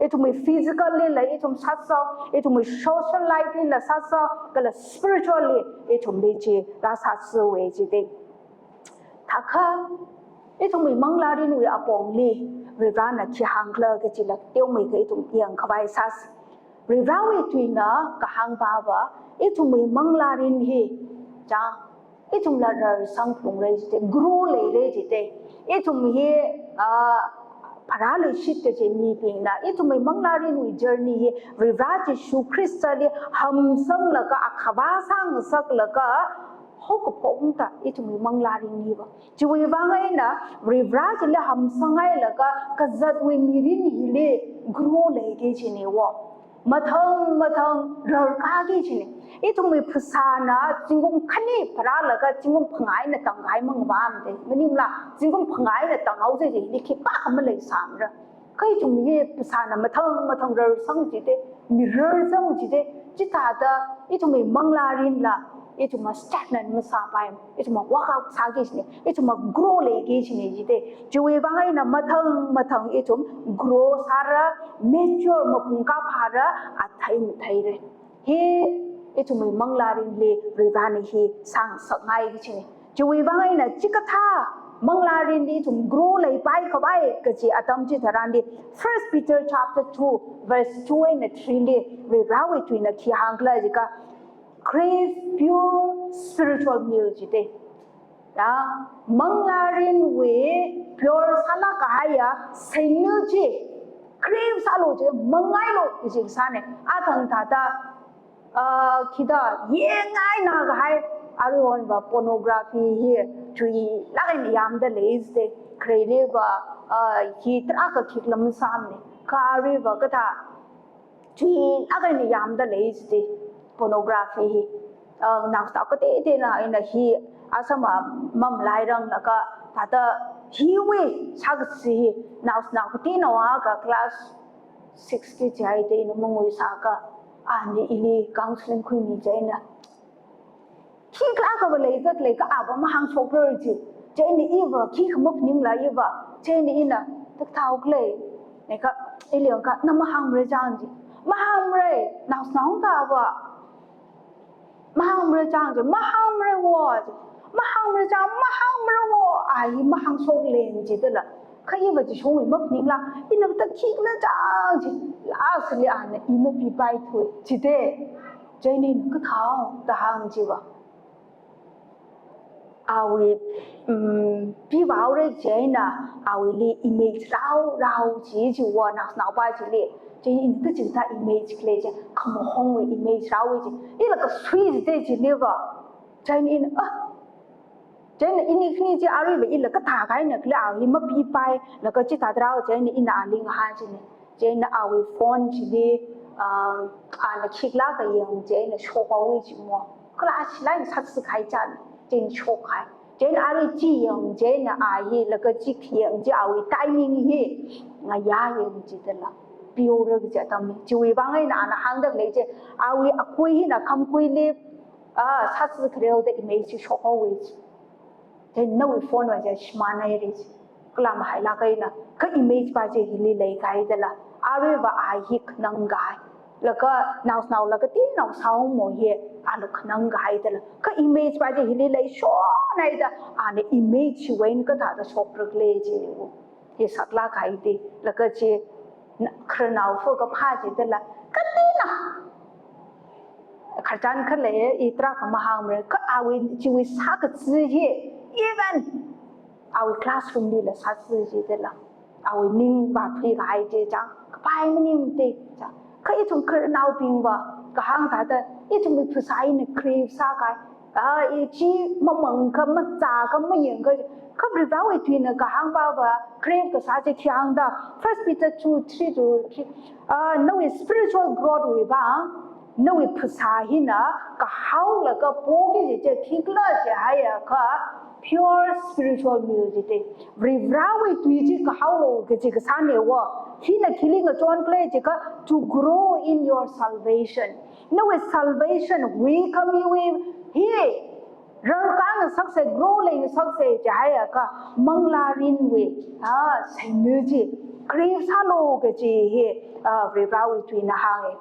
ithumwui physically la ithum sātsu, ithumwui social life lila sātsu, kala spiritually ithumli chi rāsātsuwe jide. Thākha, ithumwui manglārinwui apongli Varivarāna khi hāngkhala kajila teomeikha ithum yangkhavai sāsa. Varivarāwui tuina kahāngpava, ithumwui manglārin hi chang, ithumla rarsang phungra jide, grow leira jide. Ithum hi, ah, pharāluishit kaji mibingna ithumwui manglārinwui journey hi Varivarā Jishu Khristali hamsanglaga, akhavā sāngasaklaga, haokaphok eina ithumwui manglārin hiva. Chiwui vang eina Varivarā chili hamsanghailaga kazatwui mirin hili grow leiki jine wo. Mathang mathang rarkāki jine. Ithumwui phasāna zingkum khani pharālaga zingkum phangā eina tangkahai mangvamde. Maningla, zingkum phangā eina tanghaosa jili khipākha maleisāmara. Kha ithumwui phasāna mathang mathang rarsang jide, mirarsang jide, chithāda ithumwui manglārinla ithumva stagnant masāpai, ithumva workout sāki jine, ithumva grow leiki jine jide. Chiwui vang eina mathang mathang ithum grow sāra, mature mapung kaphāra, athei matheira. Hi ithumwui manglārinli Varivarāna hi sāngasakngai kajine. Chiwui vang eina chikathā manglārinli ithum grow leipai khavai kaji atam chitharanli First Peter chapter two verse two eina three li Varivarāwui tuina khi hāngkhala jiakha, crave pure spiritual milk jide. Ya, manglārinwui pure sālāk kahaia seinao chi crave sālu ji, mangailu ji sāne. Athang thāda, ah, khida yengaina kahai, aruihonva pornography hi chuilāk eina yāmda lei jide, khareliva, ah, hi tarākha khikha masāmane. Kha aruiva kathā chuilāk eina yāmda lei jide, pornography hi. Ah, naoshinao kateiteina eina hi asama mamalairanglaga thāda hiwui sākashi hi, naoshinao kateinaowui akha class six ki chihaida ina manguisāakha, ani ili counseling khuimi chieina, khikha akhava leida khalei kha ava mahāngshokra ji. Chieina iva khikha maphaningla iva. Chieina ina, tak thao khalei, neka, ili yangakha, na mahāngmara chang ji. Mahāngmara, naoshinao kathāva mahāngmara chang ji, mahāngmara wo ji. Mahāngmara chang, mahāngmara wo, a hi mahāngshok leng jidala. Kha iva Jishungwui maphaningla, ina kathā khikhala chang ji. Lastli ana i mapipaithu jide. Chieina ina kathao da hāng jiva, awui, um, pivaore chieina awuili image rao rao ji jiwo naoshinaopa chili. Chieina ina kachikathā image khalei ji, khamahongwui image raowe ji. Ila kasui jide jiliva. Chieina ina, ah, Chieina ini khani chi aruiva ila kathā kahaina khala a hi mapipai, laga chithāda rao chieina ina ali ngahān china. Chieina awui phone chili, um, ana khiklāka yang chieina shokhaowa chi mo. Kala a shilai sātsi kahai chān, chieina shokhai. Chieina arui chi yang chieina a hi laga chi khayang chi awui timing hi ngayā yang chi dala. Piora kaji atam hi. Chiwui vang eina ana hāngda khalei chi, awui akui hina khamkuili, ah, sātsi kharelda image chi shokhaowa chi. Then nawui phone va chi shimānhaira chi. Kala mahailāk eina, kha image pa chi hili leikahai dala. Aruiva a hi khanang kahai. Laga naosānao laga tinao sao mo hi, alu khanang kahai dala. Kha image pa chi hili leishonhaida, ana image chiwui eina kathāda shokra khala chi. Hi saklāk kahai ti, laga chi na-, khararnao fu kaphā chi dala. Katina. Khararchan khalei i tarākha mahāngmara, kha awui chiwui sākatsi hi, even awui classroom lila sātsi chi dala. Awui ning vāthui kahai chi chang, kapai maningmana chang. Kha ithum khararnaobingva, kahāng thāda, ithumwui phasā eina crave sākahai. Ah, i chi mamangkha, machākha, mayangkha, kha Varivarawui tuina kahāng pava, crave kasā chi khi hāngda, First Peter two three to three, ah, nawui spiritual growth wui vang, nawui phasā hina kahaolaga poki kaji chi khikhala jihaiakha, pure spiritual meal jite. Varivarawui tui chi kahaolu kaji kasāna wo. Hina khili ngachon khala jiakha, to grow in your salvation. Nawui salvation, huikhamiwui hi rarkāngasaksa, grow leingasaksa jihaiakha, manglārinwui, ah, seimil chi crave sālu kaji hi, ah, Varivarawui tuina hānga.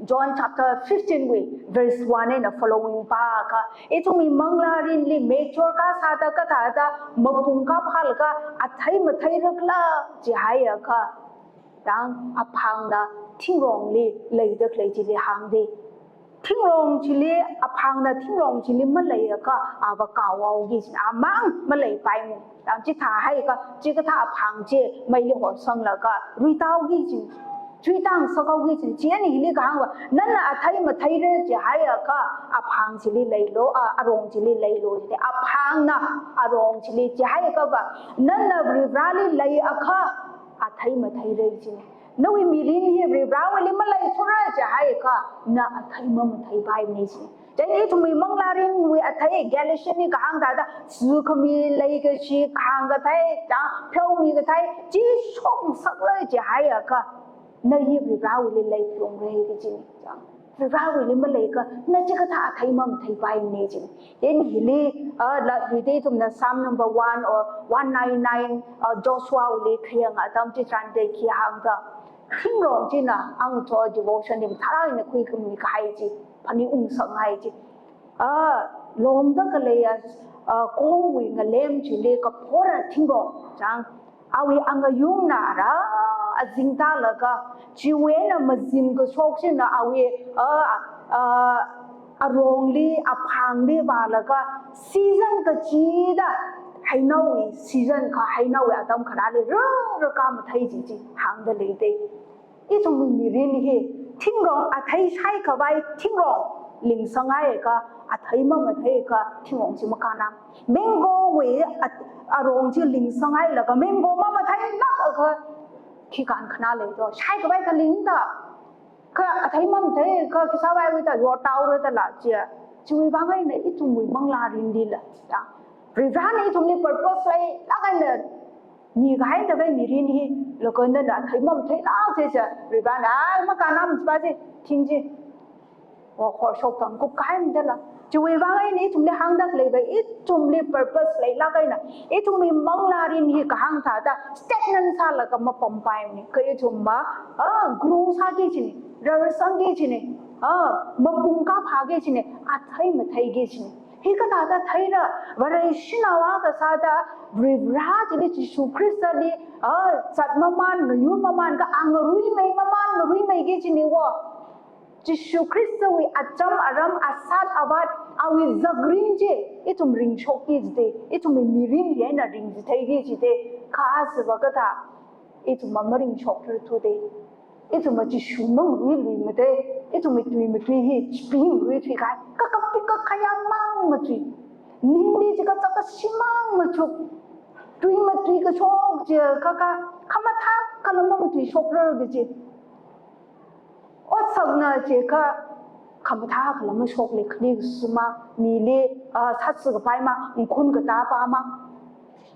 John chapter fifteen wui verse one eina following pākha, ithumwui manglārinli mature kasāda kathāda mapung kaphālaga athei matheira khala jihaiakha, tang aphangna thingrongli leida khalei chili hāngda. Thingrong chili, aphangna thingrong chili maleiakha, ava kaohaoki, amang maleipaimana. Tang chithāhaiakha, chikathā aphang chi meili horsanglaga, ruitāhaoki chi, chuitāngasakhaoki chi, chieina hili kahāngva, nana athei matheira jihaiakha, aphang chili leilu, a, arong chili leilu, jite. Aphangna arong chili jihaiakhava, nana Varivarali leiakha, athei matheira chi. Nawui mirin hi Varivarawuili maleithura jihaiakha, na athei mamatheipaimana chi. Chieina ithumwui manglārinwui athei, Galatian li kahāng thāda, sukhami leikashi, khāngkathei, ta, pheomikathei, chi shokngasaklu jihaiakha, na hi Varivarawuili leiphalungra kaji chi. Varivarawuili maleiakha, na chikathā athei mamatheipaimana chi. Then hili, ah, latluida ithumna Psalm number one or one nine nine, ah, Joshua wuli khayang atam chitharan te khi hāngda. Thingrong china, ang cho devotion li mathālāk eina khuikhami kahai chi, phaningungngasakngai chi. Ah, longda khaleiya, ah, kongwui ngalem chili kaphora thingrong, chang. Awui angayung nara, azingtālaga, chiwui eina mazin kashok china awui, ah, ah, arongli, aphangli vālaga, season kachida, heinaowui season kha, heinaowui atam kharāli, rara kamathei chi chi, hāngda leida. Ithumwui mirin hi, thingrong athei shaikhavai thingrong lingsanghaiakha, athei mamatheiakha, thingrong chi makānna. Mango wui a-, arong chi lingsang hailaga, mango mamatheilākakha, khi kānkhanā leido, shaikhavai khalingda. Kha athei mamatheiakha, khi sāvaiwuida, yortāhaora dala, chi. Chiwui vang eina ithumwui manglārinlila, ya. Varivarana ithumli purpose leilāk eina mikahai da vai mirin hi, laga nana athei mamatheilākse chi, Varivarana, ai, makānna machipa chi, thing chi. Wa khorshok tangkup kahai madala. Chiwui vang eina ithumli hāngda khaleiva, ithumli purpose leilāk eina, ithumwui manglārin hi kahāng thāda, stagnant sālaga mapampaimana. Kha ithumva, ah, grow sāki kajina, rarsangki kajina, ah, mapung kaphāki kajina, athei matheiki kajina. Hikathāda theira, Vareshinao akha sāda, Varivara chili Jishu Khristali, ah, zatmamān, ngayurmamān, kha angaruimei mamān, ngaruimeiki kajina wo. Jishu Khristawui acham aram, asat avat, awui zakrin chi, ithum ringshokki kajite, ithumwui mirin hi eina ringchitheiki kajite, kha siva kathā, ithumva maringshokrar thuda, ithumva Jishu mangaruiluimada, ithumwui tui matui hi chipee ngaruithuikahai, kakapi kakhayā mang matui. Ningli chi kachak kashimang machuk, tui matui kashok chi kaka, khamathā kala mamatuishokrar kaji. Otsakna chi ka, khamathā kala mashokli khani kasuma, mili, ah, sātsi kapai ma, ngkhun katā pa ma.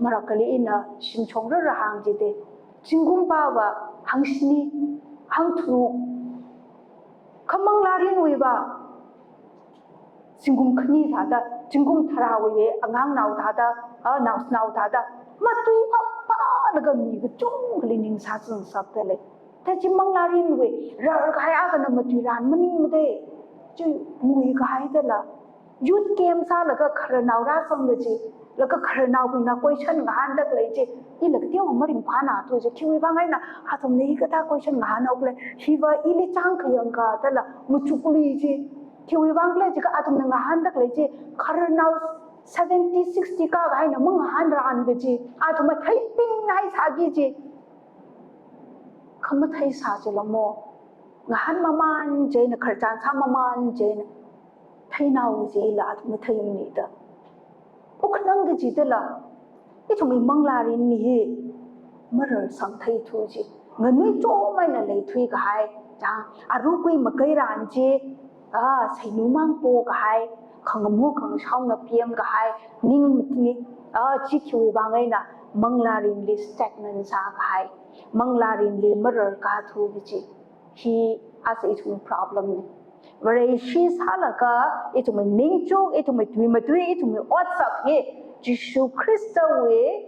Marakhali ina shimshong rara hāng jite. Zingkum pava hangshini, hangtharuk. Kha manglārinwui va zingkum khani thāda, zingkum tharāwui angangnao thāda, ah, naoshinao thāda, matui papa laga mi kachungkhali ning sāzang sakta lei. Tachi manglārinwui rarkahai akhana matuiran maningmade. Chi nguikahaida la. Youth camp sālaga khararnao rāsang kaji, laga khararnaobingna question ngahānda khalei chi, ila kateokha maringphāna tu chi, khiwui vang eina athumna hikathā question ngahānhao khala, hiva ili chang khayang ka dala, machukli chi, khiwui vang khala chi ka athumna ngahānda khalei chi, khararnao seventy, sixty kākahaina mangahānran kaji, athumna theiping hai sāki chi. Khamathei sā chila mo, ngahān maman chieina, khararchan sā maman chieina, theinao chila athumna theinida. Uknang kajida la, ithumwui manglārin hi mararsang theithu chi. Nganui chomeina leithui kahai, chang, arukui makairan chi, ah, seinumang pokahai, khangamu khangashaona pem kahai, ning matni, ah, chi khiwui vang eina manglārinli stagnant sākahai, manglārinli mararkathu kaji. Hi asa ithumwui problem ni. Vareshi sālaga ithumwui ningchuk, ithumwui tui matui, ithumwui otsak hi Jishu Khristawui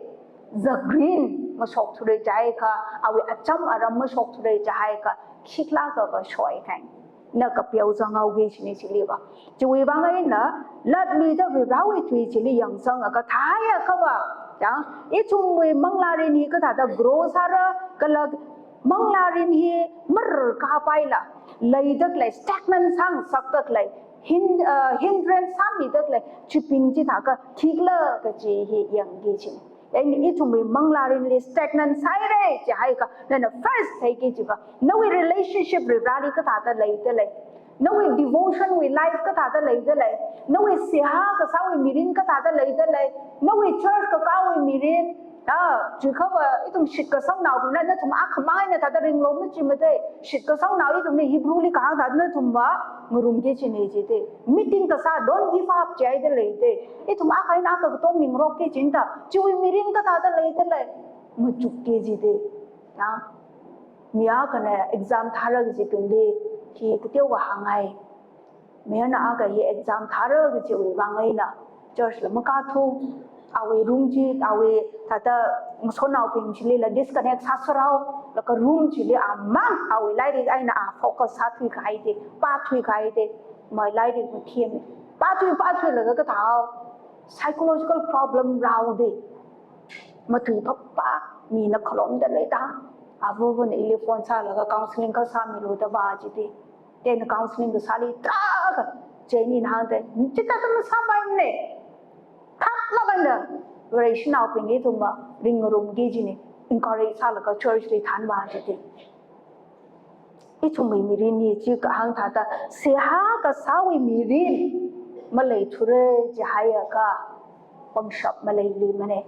zakrin mashokthure jiakha, awui acham aram mashokthure jiakha, khikhala kaka shoikhaina kapeo zanghaoki chini chiliva. Chiwui vang eina, latluida Varivarāwui tui chili yangsangakha thāhaiakhava, yang, ithumwui manglārin hi kathāda grow sāra, kala manglārin hi mararkapaila, leida khalei, stagnant sāngasakda khalei, hin-, uh, hindrance sāmida khalei chibing chithākha khikhala kaji hi yangki chini. Eina ithumwui manglārinli stagnant sāhaire jihaiakha, nana first theiki chiakha, nawui relationship Varivarāli kathāda leida lei, nawui devotion wui life kathāda leida lei, nawui seihā kasāwui mirin kathāda leida lei, nawui church kakāwui mirin, ah, chiakhava ithum shitkasangnaobingna nathum akhamang eina thāda ringlu machimade, shitkasangnao ithumna Hebrewli kahāng thāda nathumva ngarumki chini jite. Meeting kasā, don't give up jihaida leite. Ithum akha eina akha katom mingaroki chinda, chiwui mirin kathāda leida lei, machukki jite. Ya. Mi akhana exam thāra kajibingli hi kateokha hānghai. Mayarna akha hi exam thāra kajiwui vang eina church la makāthu, awui room chi, awui thāda ngasotnaobing chilila disconnect sāsārao, laga room chili amang awui lairik eina a focus sāthui kahaite, pāthui kahaite, mai lairik mathemmi. Pāthui, pāthuilaga kathāhao, psychological problem rāhaode. Matui papa, mina khalomda leida. Avavana ili phone sālaga counseling kasāmilu da vā jite. Then counseling kasāli taka, chieina hāngda, chithāda masāpaimane. Thāklāk eina, Vareshinaobing ithumva ringngarumki chini, encourage sālaga church li thanvā jite. Ithumwui mirin hi chi kahāng thāda, seihā kasāwui mirin maleithura jihaiakha, pangshap maleiluimane.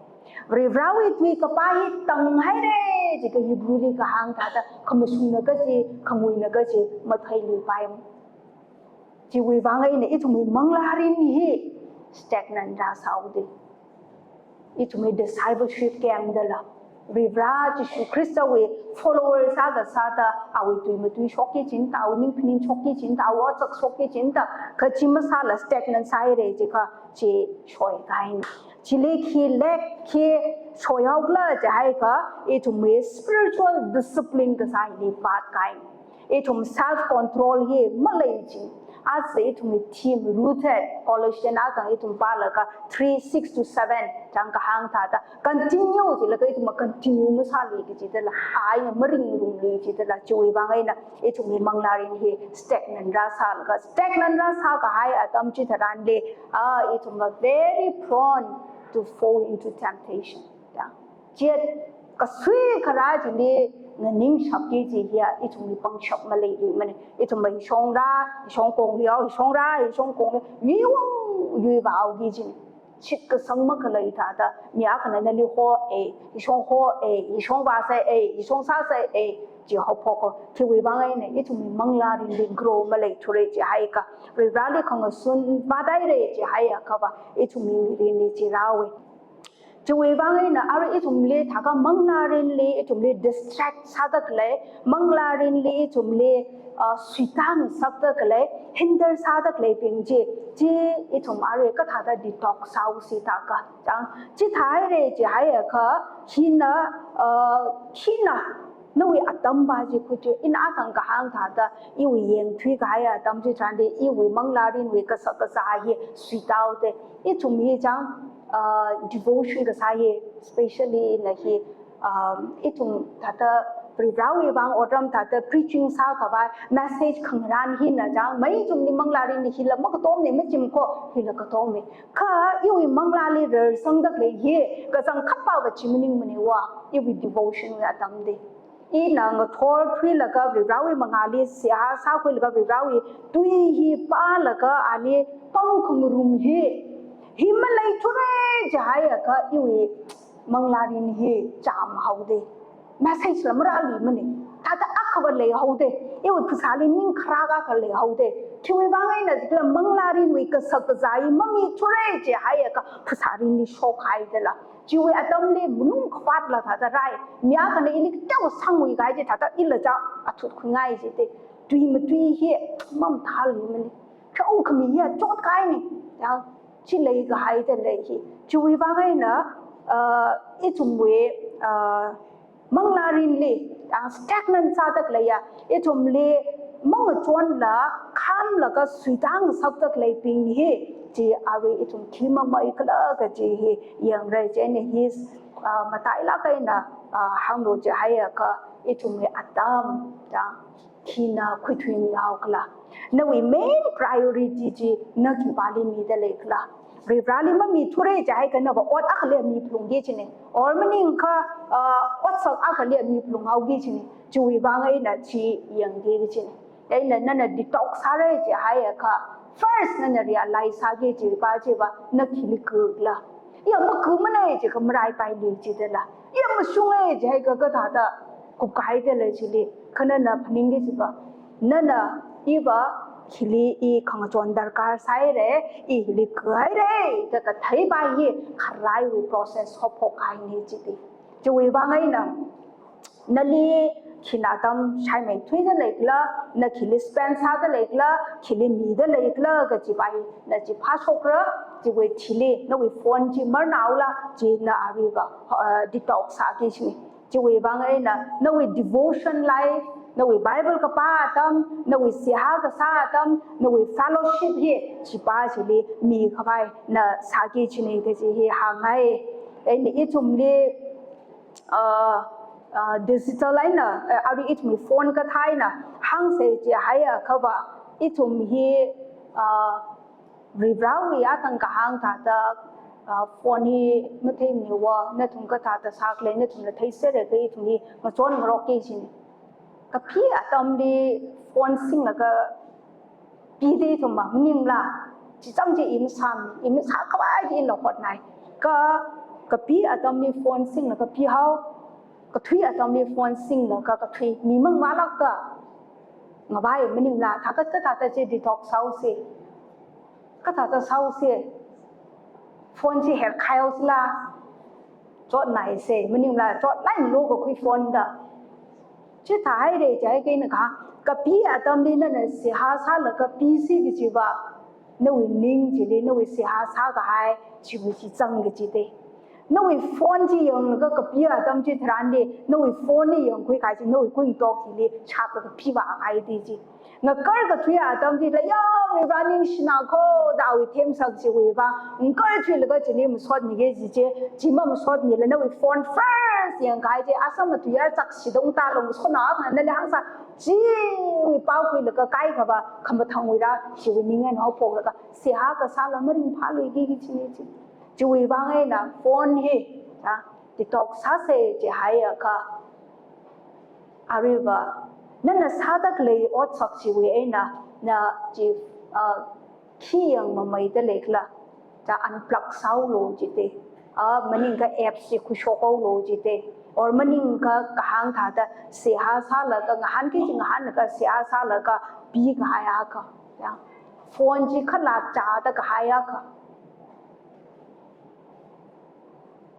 Varivarāwui tui kapā hi tānghaire, jiakha Hebrewli kahāng thāda, khamashungna kaji, khanguina kaji, matheiluipaimane. Chiwui vang eina ithumwui manglārin hi stagnant rāsāhaode. Ithumwui discipleship camp dala, Varivarā Jishu Khristawui followers akha sāda, awui tui matuishokki chinda, awui ning phaningshokki chinda, awui otsak shokki chinda, kha chi masāla stagnant sāhaire jiakha chi shoikahaina. Chili khi lack khi shoihaokhala jihaiakha, ithumwui spiritual discipline kasā hili vātkahaina. Ithum self control hi malei chi. Asa ithumwui theme rooted, Colossian akha ithum pālaga three, six to seven chang kahāng thāda, continue jilaga ithum continue masāli kajidala, ai maringrumli jidala, chiwui vang eina ithumwui manglārin hi stagnant rāsālaga, stagnant rāsākahai atam chitharanli, ah, ithumva very prone to fall into temptation. Ya. Chiet kasui kharā chili nganingshapki chi hiya, ithumli pangshap maleiluimane. Ithumva hishongra, hishong kongli hao, hishongra, hishong kongli, yuiwang yuivaoki chini. shitkasang makhalei thāda, mi akhana nali ho e, ishong ho e, ishong vāsei e, ishong sāsei e, chi haophok ko. Khiwui vang eina ithumwui manglārinli grow maleithura jihaiakha, Varivarāli khangasun vāthaira jihaiakhava, ithumwui mirinli chi rāhaowa. Chiwui vang eina arui ithumli thākha manglārinli ithumli distract sāda khalei, manglārinli ithumli, uh, suitāngasakda khalei, hinder sāda khaleibing chi, chi ithum arui kathāda detox sāhaosi thākha. Chang, chithāhaira jihaiakha, hina, uh, hina, nawui atam va chi khuithui, ina akang kahāng thāda, iwui yangthui kahai atam chitharanli, iwui manglārinwui kasak kazā hi suitāhaoda. Ithum hi chang, uh, devotion kasā hi, specially ina hi, um, ithum thāda Varivarāwui vang otram thāda preaching sākhavai, message khangarān hina chang, mei ithumli manglārinli hila makatomna machimkho, hila katomna. Kha iwui manglāli rarsangda khalei hi, kachangkhat pava chi maningmana va, iwui devotion wui atam da. Ina ngathor thuilaga Varivarāwui mangāli seihā sākhuilaga Varivarāwui tui hi pālaga ali pangkhangarum hi, hi maleithura jihaiakha iwui manglārin hi chāmhaoda. Message la marāluimana. Thāda akhava leihaoda. Iwui phasāli ning kharā akha leihaoda. Khiwui vang eina jikhala manglārinwui kasak kazā hi mamithura jihaiakha phasārinli shokhaida la. Chiwui atamli malung khavātla thāda rai. Mi akhana ili kateokha sangwui kahai chi thāda ila cha athut khuingai jida. Tui matui hi mamathāluimana. Kha ungkhami hi chotkahaina. Yang chi leikahaida lei hi. Chiwui vang eina, uh, ithumwui, uh, manglārinli, yang stagnant sāda khaleiya, ithumli mangachonla, khamlaga suitāngasakda khaleibing hi, chi arui ithum khi mameikhala kaji hi yangra. Chieina hi, ah, matailāk eina, ah, hānglu jihaiakha ithumwui atam, yang, khina khuithuimi haokhala. Nawui main priority chi na khipāli mida leikhala. Varivarāli mamithura jihaiakha nava ot akhali miphalungki kajina. Or maningakha, ah, otsak akhali miphalunghaoki kajina. Chiwui vang eina chi yangki kajina. Eina nana detox sāra jihaiakha, first nana realize sāki kaji pa chiva, na khili kakhala. Iya makhamana jikha maraipaili jida la. Iya mashunga jihaiakha kathāda kupkahaida la chili. Kha nana phaningki kajiva, nana iva hili i khangachon darkar sāhaira, i hili kahaira, da kathei pa hi kharāwui process haophokkahaina jida. Chiwui vang eina nali khina atam shaimeithuida leikhala, na khili spend sāda leikhala, khili mida leikhala kaji pa hi na chi phāshokra. Chiwui thili nawui phone chi marnaola, chi na aruiva, uh, detox sāki kajina. Chiwui vang eina nawui devotion life, nawui Bible kapā atam, nawui seihā kasā atam, nawui fellowship hi chi pa chili mikhavai na sāki kajina kaji hi hāngngai. Eina ithumli, uh, uh, digital eina, uh, arui ithumwui phone kathā eina hāngsa jihaiakhava, ithum hi, uh, Varivarāwui atang kahāng thāda, ah, phone hi matheimana va, nathum kathāda sākhala, nathumla theiserra kha ithum hi ngachonngarokki kajina. Kapi atamli phone singlaga pida ithum va, maningla, chi chang chi i masāmi, i masākhavai chi ila hotnai. Kha kapi atamli phone singlaga pihao, kathui atamli phone singlaga kathui, mi mangvālākda ngavai maningla, thākha kathāda chi detox sāhaosi. Kathāda sāhaosi, phone chi herkhaihaosila, chotnaisa, maningla chotlai lo kakhui phone da. Chithāhaira jihaiakha ina kha, kapi atamli nana seihā sālaga pisi kajiva, nawui ning chili, nawui seihā sākahai, chiwui chi zang kajida. Nawui phone chi yanglaga kapi atam chitharanli, nawui phone li yangkhui kahai chi, nawui kuingatok hili, chaplaga pivākahai da chi. Ngakarkathui atam chila, ya, Varivarā ningshina kho, da awui themsak chiwui vang, ngakarthuilaga chili masotmiki kaji chi, chi mamasotmila nawui phone first yangkahai chi, asam matui ya chak shidong ta long sona, nali hāngsa, chiwui pao khuilaga kaikhava, khamathangwuila, chiwui ning eina haophoklaga, seihā kasāla maringphāluiki kajina chi. Chiwui vang eina phone hi, ha, detox sāsa jihaiakha, aruiva, nana sāda khalei otsak chiwui eina, na chi, ah, khi yangmameida leikhala. Chang unplug sāhaolu jite. A, maningakha apps chi khuishokhaolu jite. Or maningakha kahāng thāda seihā sālaga, ngahānki kaji ngahānlaga seihā sālaga pikahai akha. Chang phone chi khalat chāda kahai akha.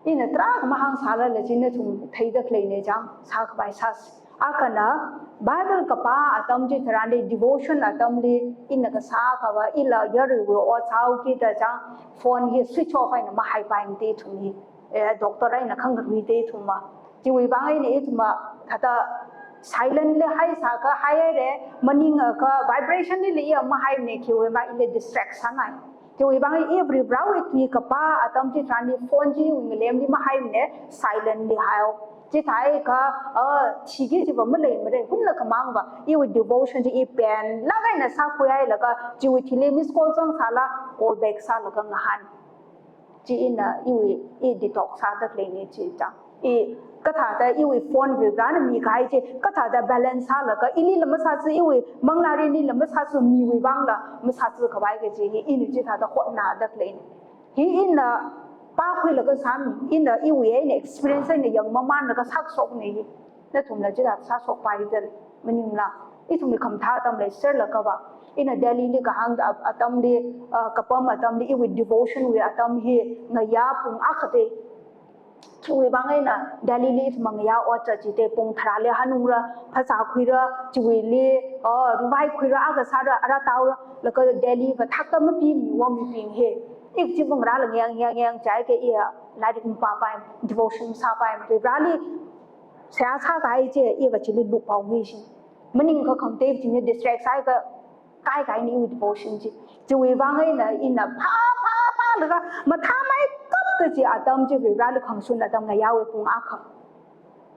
Ina tarākha mahāngsālala chi nathum theida khaleina chang, sākhavai sāsa. Akhana Bible kapā atam chitharanli, devotion atamli ina kasā akhava, ila yaruiwui ot sāhaokida chang, phone hi switch off eina mahaipaimate ithum hi. Eh, doctor eina khangaruite ithumva. Chiwui vang eina ithumva thāda silent li haisākha haihaire, maningakha vibration lila iya mahaimane, khiwui vang ila distract sāngai. Chiwui vang i Varivarāwui tui kapā atam chitharanli phone chi iwui ngalemli mahaimane, silent li haio. Chithākha, ah, thiki kajiva maleimara, hunna khamangva iwui devotion chi i penlāk eina sākhuihailaga, chiwui thili missed call zangsāla, call back sālaga ngahān. Chi ina iwui, i detox sāda khaleina chi chang. I kathāda iwui phone Varivarāna mikahai chi kathāda balance sālaga, ilila masāsa, iwui manglārinlila masāsa, miwui vangla masāsa khavai kaji hi ina chithāda hotnāda khaleina. Hi ina pākhuilaga sāmi, ina iwui eina experience eina yangmamānlaga sākashokna hi. Nathumla chithā sāshokpaida maningla, ithumli khamathā atam leiserlagava. Ina Delhili kahāng at-, atamli, ah, kapam atamli, iwui devotion wui atam hi ngayā pung akhate. Chiwui vang eina Delhili ithum ngayā ot zatchite, pung tharāli hanungra, phasā khuira, chiwuili, ah, revise khuira, akha sāra, ara taora, laga Delhi va thakta mapimiwo mibing hi. Ik chi pung rāla ngayang, ngayang, ngayang jiakha iya lairik mapāpaimana, devotion masāpaimana, Varivarāli seihā sākahai chi, iva chili lukpao mishi. Maningakha khangatei china distract sāakha kaikahaina iwui devotion chi. Chiwui vang eina ina phā, phā, phālaga mathāmeikapta chi atam chi Varivarāli khangashun atam ngayāwui pung akha.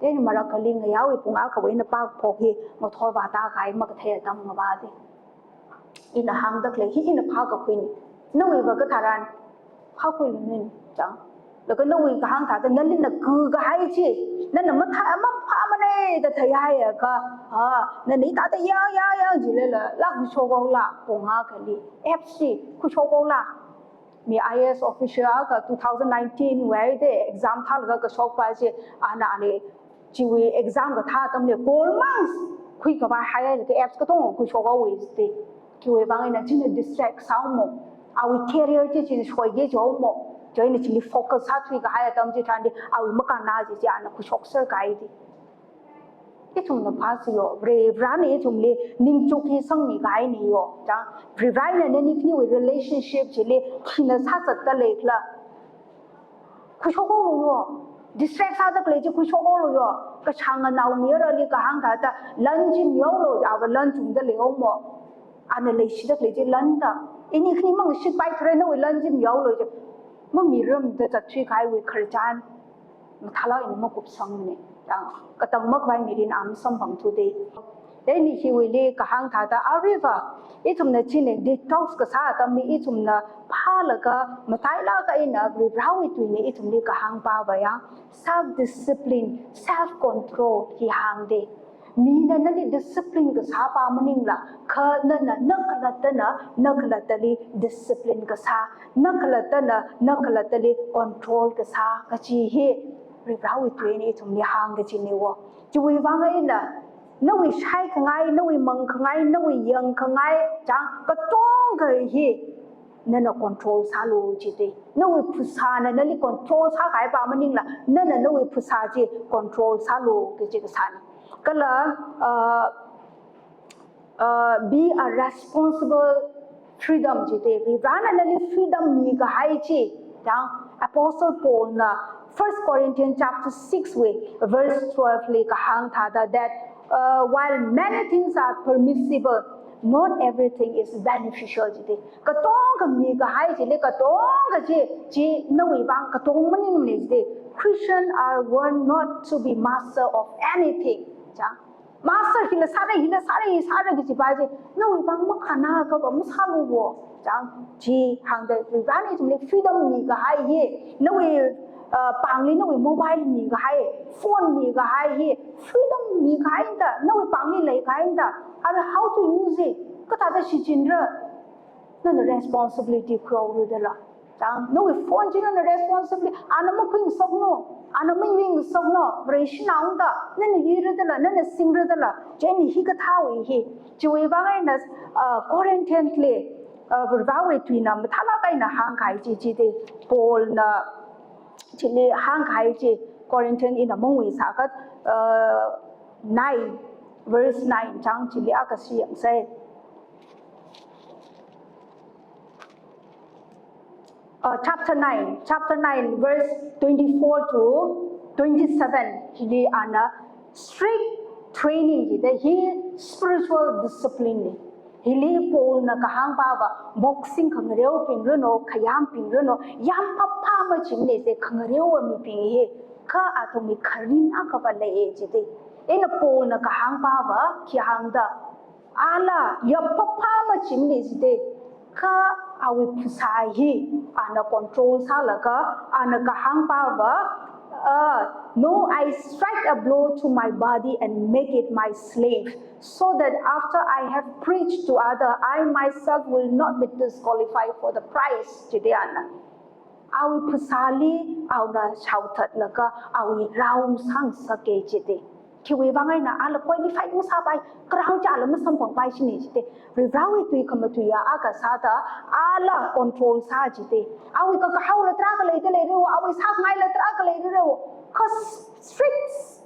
Then marakhali ngayāwui pung akhawui eina pākaphok hi ngathor vātākahai makathei atam ngavāte. Ina hāngda khalei hi ina phākakhuina. Nawuiva katharan phākhuilumina chang. Laga nawui kahāng thāda nali na kakahai chi, nana mathā, maphāmana da theihaiakha, ha, nana hithāda yang, yang, yang jilala, lāk khuishokhaola, pung akhali, apps chi khuishokhaola. Mi I A S officer akha two thousand nineteen wui eina exam thālaga kashokpa chi, ana ali chiwui exam kathā atamli gold marks khuikhavai haihailaga apps katonga khuishokhaowa jite. Khiwui vang eina china distract sāhaomo. Awui career chi china shoiki jihaomo. Chieina chili focus sāthuikahai atam chitharanli awui makānna chi chi ana khuishokserkahai ti. Ithumna phāsiyo, Varivarāna ithumli ningchuk hi sangmikahaina yo. Chang, Varivarāna nani khaniwui relationship chili khina sāzatda leikhala. Khuishokhaolu yo. Distract sāda khalei chi khuishokhaolu yo. Kashāng nganao mi arali kahāng thāda lan chi mihaolu, ava lan chungda leihaomo. Ana leishida khalei chi landa. Ini khani mangashitpai thura nawui lan chi mihaolu chi. Mamiramda zatthuikahaiwui khararchan mathālāk eina makupsangmana. Yang katang makhavai mirin am samphangthuda. Then hiwuili kahāng thāda aruiva, ithumna china detox kasā atamli ithumna phālaga matailāk eina Varivarāwui tuina ithumli kahāng pāva yang, self discipline, self control hi hāngda. Mina nali discipline kasāpa maningla, kha nana, na khalattana, na khalattali discipline kasā, na khalattana, na khalattali control kasā, kaji hi Varivarāwui tuina ithumli hāng kajina wo. Chiwui vang eina, nawui shaikhangai, nawui mangkhangai, nawui yangkhangai, chang, katonga hi nana control sālu jite. Nawui phasāna nali control sākahaipa maningla, nana nawui phasā chi control sālu kaji kasāna. Kala, uh, uh, be a responsible freedom jite. Varivarāna nali freedom mikahai chi. Yang Apostle Paulna First Corinthians chapter six wui verse twelve li kahāng thāda that, uh, while many things are permissible, not everything is beneficial jite. Katonga mikahai chili katonga chi, chi nawui vang katong maningmana jite. Christian are warned not to be master of anything. Chang. Master hila sāra, hila sāra, hi sāra kaji pa chi, nawui vang makānna kapa masālu wo. Chang, chi hāngda Varivarāna ithumli freedom mikahai hi, nawui, uh, pāngli nawui mobile mikahai, phone mikahai hi, freedom mikahai da, nawui pāngli leikahai da, ara how to use it, kathāda shichinra, nana responsibility khuihaolu dala. Chang, nawui phone chi nana responsibly, ana makhuingasakno, ana mayuingasakno, Vareshina ungda, nana yuira dala, nana singra dala, chieina hikathāwui hi, chiwui vang eina, uh, Corinthian li, uh, Varewui tuina mathālāk eina hāngkahai chi chida, Paul na, chili hāngkahai chi, Corinthian ina mangui sākhat, uh, nine, verse nine chang chili akha shi yangsei. Uh, chapter nine, chapter nine, verse twenty-four to twenty-seven, hili ana strict training jida hi spiritual discipline na. Hili Paul na kahāng pava boxing khangareobing rano, khayāmbing rano, yāmphapha machimana se khangareowa mibing hi, kha athumwui kharing akhava leiya jida. Eina Paul na kahāng pava khi hāngda, ala yāmphapha machimana jida, kha awui phasā hi ana control sālaga, ana kahāng pava, uh, "No, I strike a blow to my body and make it my slave, so that after I have preached to other, I myself will not be disqualified for the prize," jida ana. Awui phasāli, awui na shaothatlaga, awui rao sāngasaka jida. Khiwui vang eina ala qualified masāpai, crown chi ala masamphangpai shina jida. Varewui tui khamatuiya akha sāda, ala control sā jida. Awui kakahaola tarākha leida leirao, awui sāngaila tarākha leirao. Kha strict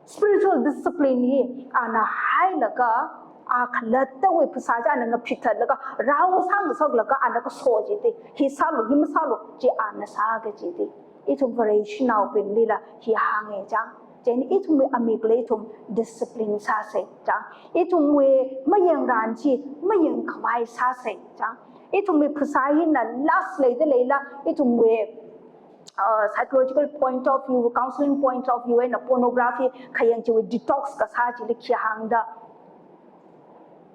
spiritual discipline hi ana hailaga, a khalattawui phasā chi ana ngaphithatlaga, rao sāngasaklaga, ana kaso jida. Hi sālu, hi masālu, chi ana sāka jida. Ithum Vareshinaobinglila hi hānga chang. Chieina ithumwui amikla ithum discipline sāsa chang. Ithumwui mayangran chi mayangkhavai sāsa chang. Ithumwui phasā hina last leida leila, ithumwui, uh, psychological point of view, counseling point of view eina pornography khayang chiwui detox kasā chili khi hāngda,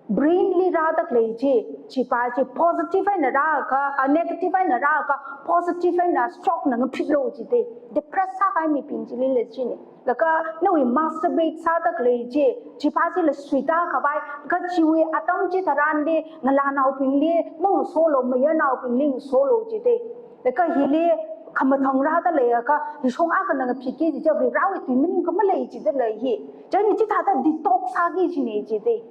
brain li rāda khalei chi, chipa chi positive eina rāakha, uh, negative eina rāakha, positive eina stroke na ngaphitlu jida. Depress sākahai mibing chilila china. Laga nawui masturbate sāda khalei chi, chipa chila suitākhavai, kha chiwui atam chitharanli ngalānaobingli mangasolu, mayarnaobingli ngasolu jida. Laga hili khamathang rāda leiakha, hishong akhana ngaphitki jida, Varewui tui maningakha malei jida lei hi. Chieina chithāda detox sāki jina jida.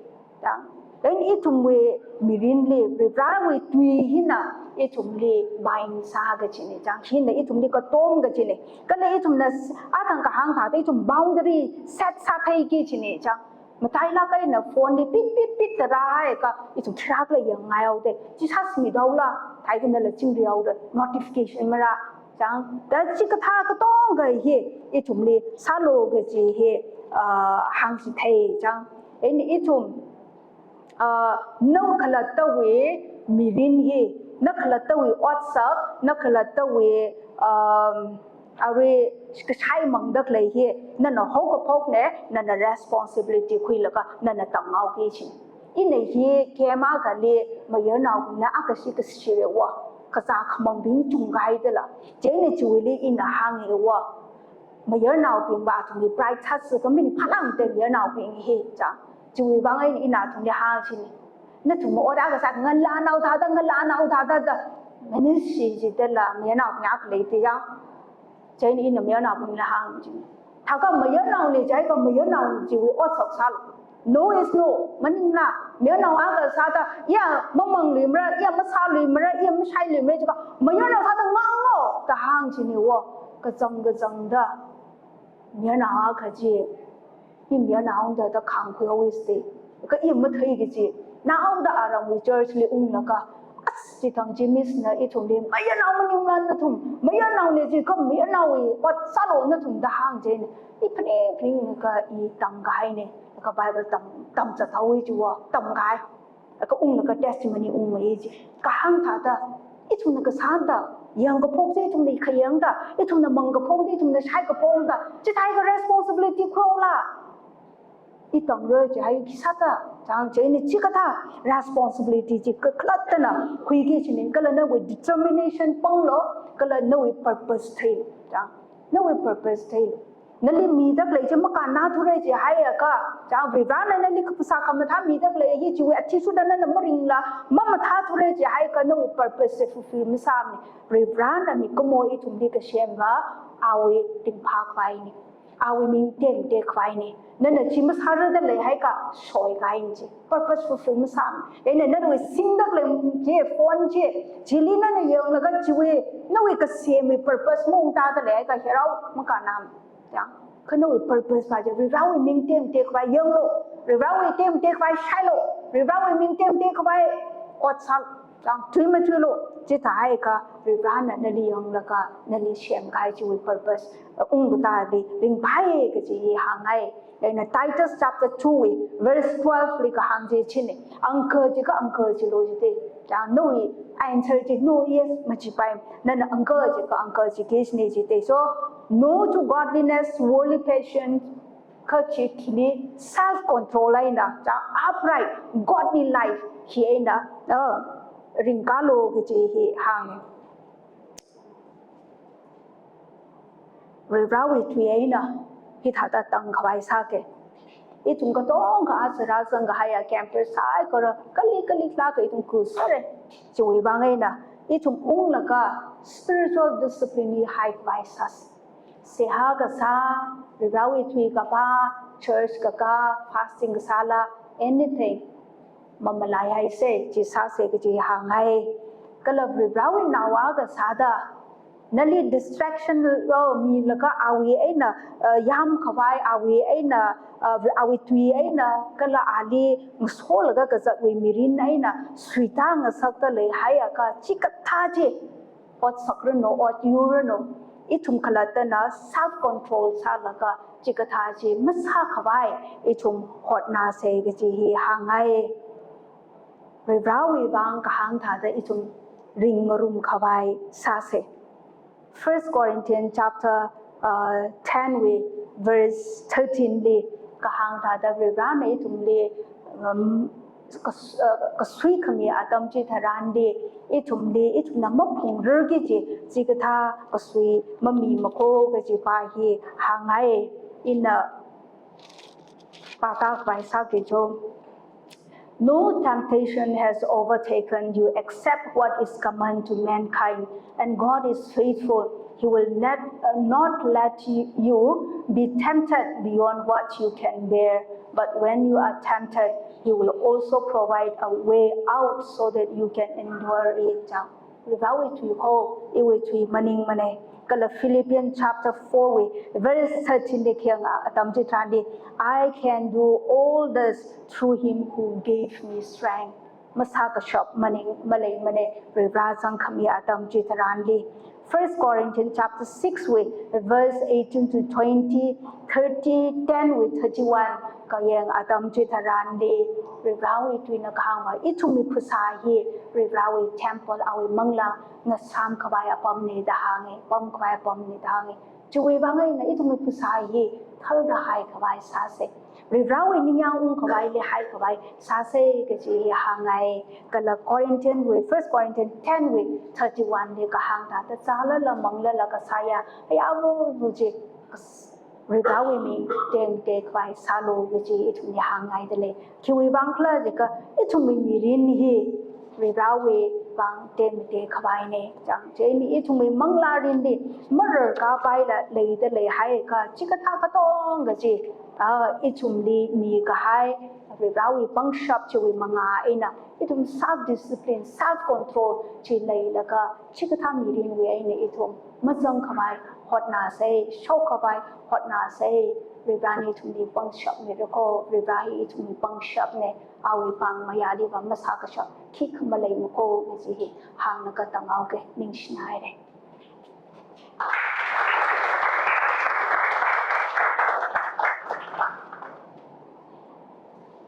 Chang. Then ithumwui mirinli, Varewui tui hina ithumli bind sāka jina chang. Hina ithumli katomka jina. Kala ithumna s-, athang kahāng thāda ithum boundary set sātheiki jina chang. Matailāk eina phone li pit pit pit da rāhaiakha, ithum khirākhala yangngai haoda, chi sāsmidaola, thaikanala chingrihaoda, notification marā chang. Da chikathā katonga hi ithumli sālu kaji hi, uh, hāngchithei chang. Eina ithum, uh, na khalattawui mirin hi, na khalattawui otsak, na khalattawui, um, arui kashaimangda khalei hi, nana haokaphokna, nana responsibility khuilaga, nana tamhaoki jina. Ina hi game akhali mayarnaobingna akha shi kashire wa, kazā khamangbing chungkahai dala. Chieina chiwuili ina hānga wa, mayarnaobingva athumli pride sāsi kha maningphālākda mayarnaobing hi chang. Chiwui vang eina ina athumli hāng jina. Nathum ot akha sā, ngalānao thāda, ngalānao thāda da, maningshi jidala, mayarnaobing akha leida ya. Chieina ina mayarnaobingli hāng jina. Thākha mayarnaona jiakha mayarnao chiwui otsak sālu. No is no. Maningla, mayarnao akha sāda, iya mamangluimara, iya masāluimara, iya mashailuimara jiakha, mayarnao sāda ngango da hāng jina wo. Kazang kazangda, mayarnao akha chi, i mayarnaona da khāngkhui haowa jida. Kha i mathei kaji, naoda aramwui church li unglaga, as, chithang chi miss na ithumli, mayarnao maningla nathum, mayarnaona jiakha mayarnaowui ot sālu nathum da hāng jina. I phaning phaninglaga i tamkahaina, kha Bible tam, tamzat haowa jiwa, tamkahai. Kha unglaga testimony ungmei ji. Kahāng thāda, ithumna kasāda, yangkaphok chi ithumna khayangda, ithumna mangkaphokda, ithumna shaikaphokda, chithākha responsibility khuihaolu. I tamra jihai khi sāda, chang chieina chikathā responsibility chi kakhalattana khuiki jina, kala nawui determination panglu, kala nawui purpose theilu, chang, nawui purpose theilu. Nali mida khalei chi makannathure jihaiakha, chang Varivarana nali kaphasā khamathā mida khalei hi chiwui athishurda nana maringla, mamathāthure jihaiakha nawui purpose chi fulfill masāmana. Varivarana mikumo ithumli kasemva, awui ringphākhavaina. Awui ming tengtengkhavaina. Nana chi masārarda leihaiakha shoikahaina chi. Purpose fulfill masāmana. Eina nawui singda khalei chi, phone chi, chili nana yanglaga chiwui, nawui kasemwui purpose maungtāda leihaiakha herao makannam. Chang, kha nawui purpose pa chi, Varivarawui ming tengtengkhavai yanglu, Varivarawui tengtengkhavai shailu, Varivarawui ming tengtengkhavai ot sālu, chang, tui matuilu, chithāhaiakha Varivarana nali yanglaga nali semkahai chiwui purpose, uh, ungkatā li ringphāya kaji hi hāngngai. Eina Titus chapter two wui verse twelve li kahāng chi china. Uncle jiakha uncle jilu jite. Chang, nawui answer chi no, yes majipai. Nana uncle jiakha uncle jiki china jite. So, no to godliness, worldly passion, kha chi khili self control eina, chang, upright, godly life hi eina, uh, ringkalu kaji hi hānga. Varivarawui tui eina hithāda tangkhavai sāga. Ithum katonga aja rāzanghaiya campus saikora kali kali klaka ithum kusāra. Chiwui vang eina ithum unglaga spiritual discipline hi haikhavai sāsa. Seihā kasā, Varivarawui tui kapā, church kakā, fasting kasāla, anything mamalaihaisa, chi sāsa kaji hāngngai. Kala Varivarawui naova kasāda, nali distraction lo milaga awui eina, uh, yamkhavai, awui eina, uh, awui tui eina, kala ali ngasolaga kazatwui mirin eina suitā ngasakta leihaiakha, chikathā chi, ot sakranu, ot yuranu, ithum khalattana self control sālaga chikathā chi masākhavai ithum hotnāsa kaji hi hāngngai. Varivarawui vang kahāng thāda ithum ringngarumkhavai sāsa. First Corinthians chapter, uh, ten wui verse thirteen li kahāng thāda Varivarana ithumli, um, kas-, uh, kasui khami atam chitharanli, ithumli, ithumna maphungrarki kaji, chikathā kasui mamimako kaji pa hi hāngngai. Ina pātākhavai sāki cho. No temptation has overtaken you except what is common to mankind, and God is faithful. He will not, uh, not let you, you be tempted beyond what you can bear, but when you are tempted, He will also provide a way out so that you can endure it. Varivarawui tui ho, iwui tui maningmana. Kala Philippians chapter four wui verse thirteen li khayang atam chitharanli, "I can do all this through him who gave me strength." Masākashap maning maleimana, Varivara zangkhami atam chitharanli. First Corinthians chapter six wui verse eighteen to twenty, thirty, ten wui thirty-one, khayang atam chitharanli, Varivarawui tuina kahāngva, ithumwui phasā hi Varivarawui temple, awui manglā ngasāmkhavai apamna da hānga, pamkhavai apamna da hānga. Chiwui vang eina ithumwui phasā hi tharda haikhavai sāsa. Varivarawui ningyāng ungkhavaili haikhavai sāsa kaji hi hāngngai. Kala Corinthians wui, First Corinthians ten wui thirty-one li kahāng thāda, zālala manglala kasāya ayāva̱va̱ chi, kas-, Varivarawui ming tengtekhavai sālu kaji ithumli hāngngaida lei. Khiwui vang khala jiakha ithumwui mirin hi Varivarawui vang tengtekhavaina. Chang, chieina ithumwui manglā rinli mararkapaila leida leihaiakha, chikathā katonga chi, ah, ithumli mikahai Varivarawui pangshap chiwui mangā eina ithum self discipline, self control chi leilaga, chikathā mirinwui eina ithum mazangkhavai hotnāsa, shokkhavai hotnāsa. Varivarana ithumli pangshap mirako, Varivara hi ithumli pangshapna, awui vang mayāliva masākashap khikha maleimako kaji hi hānglaga tanghaoga, ningshina haira.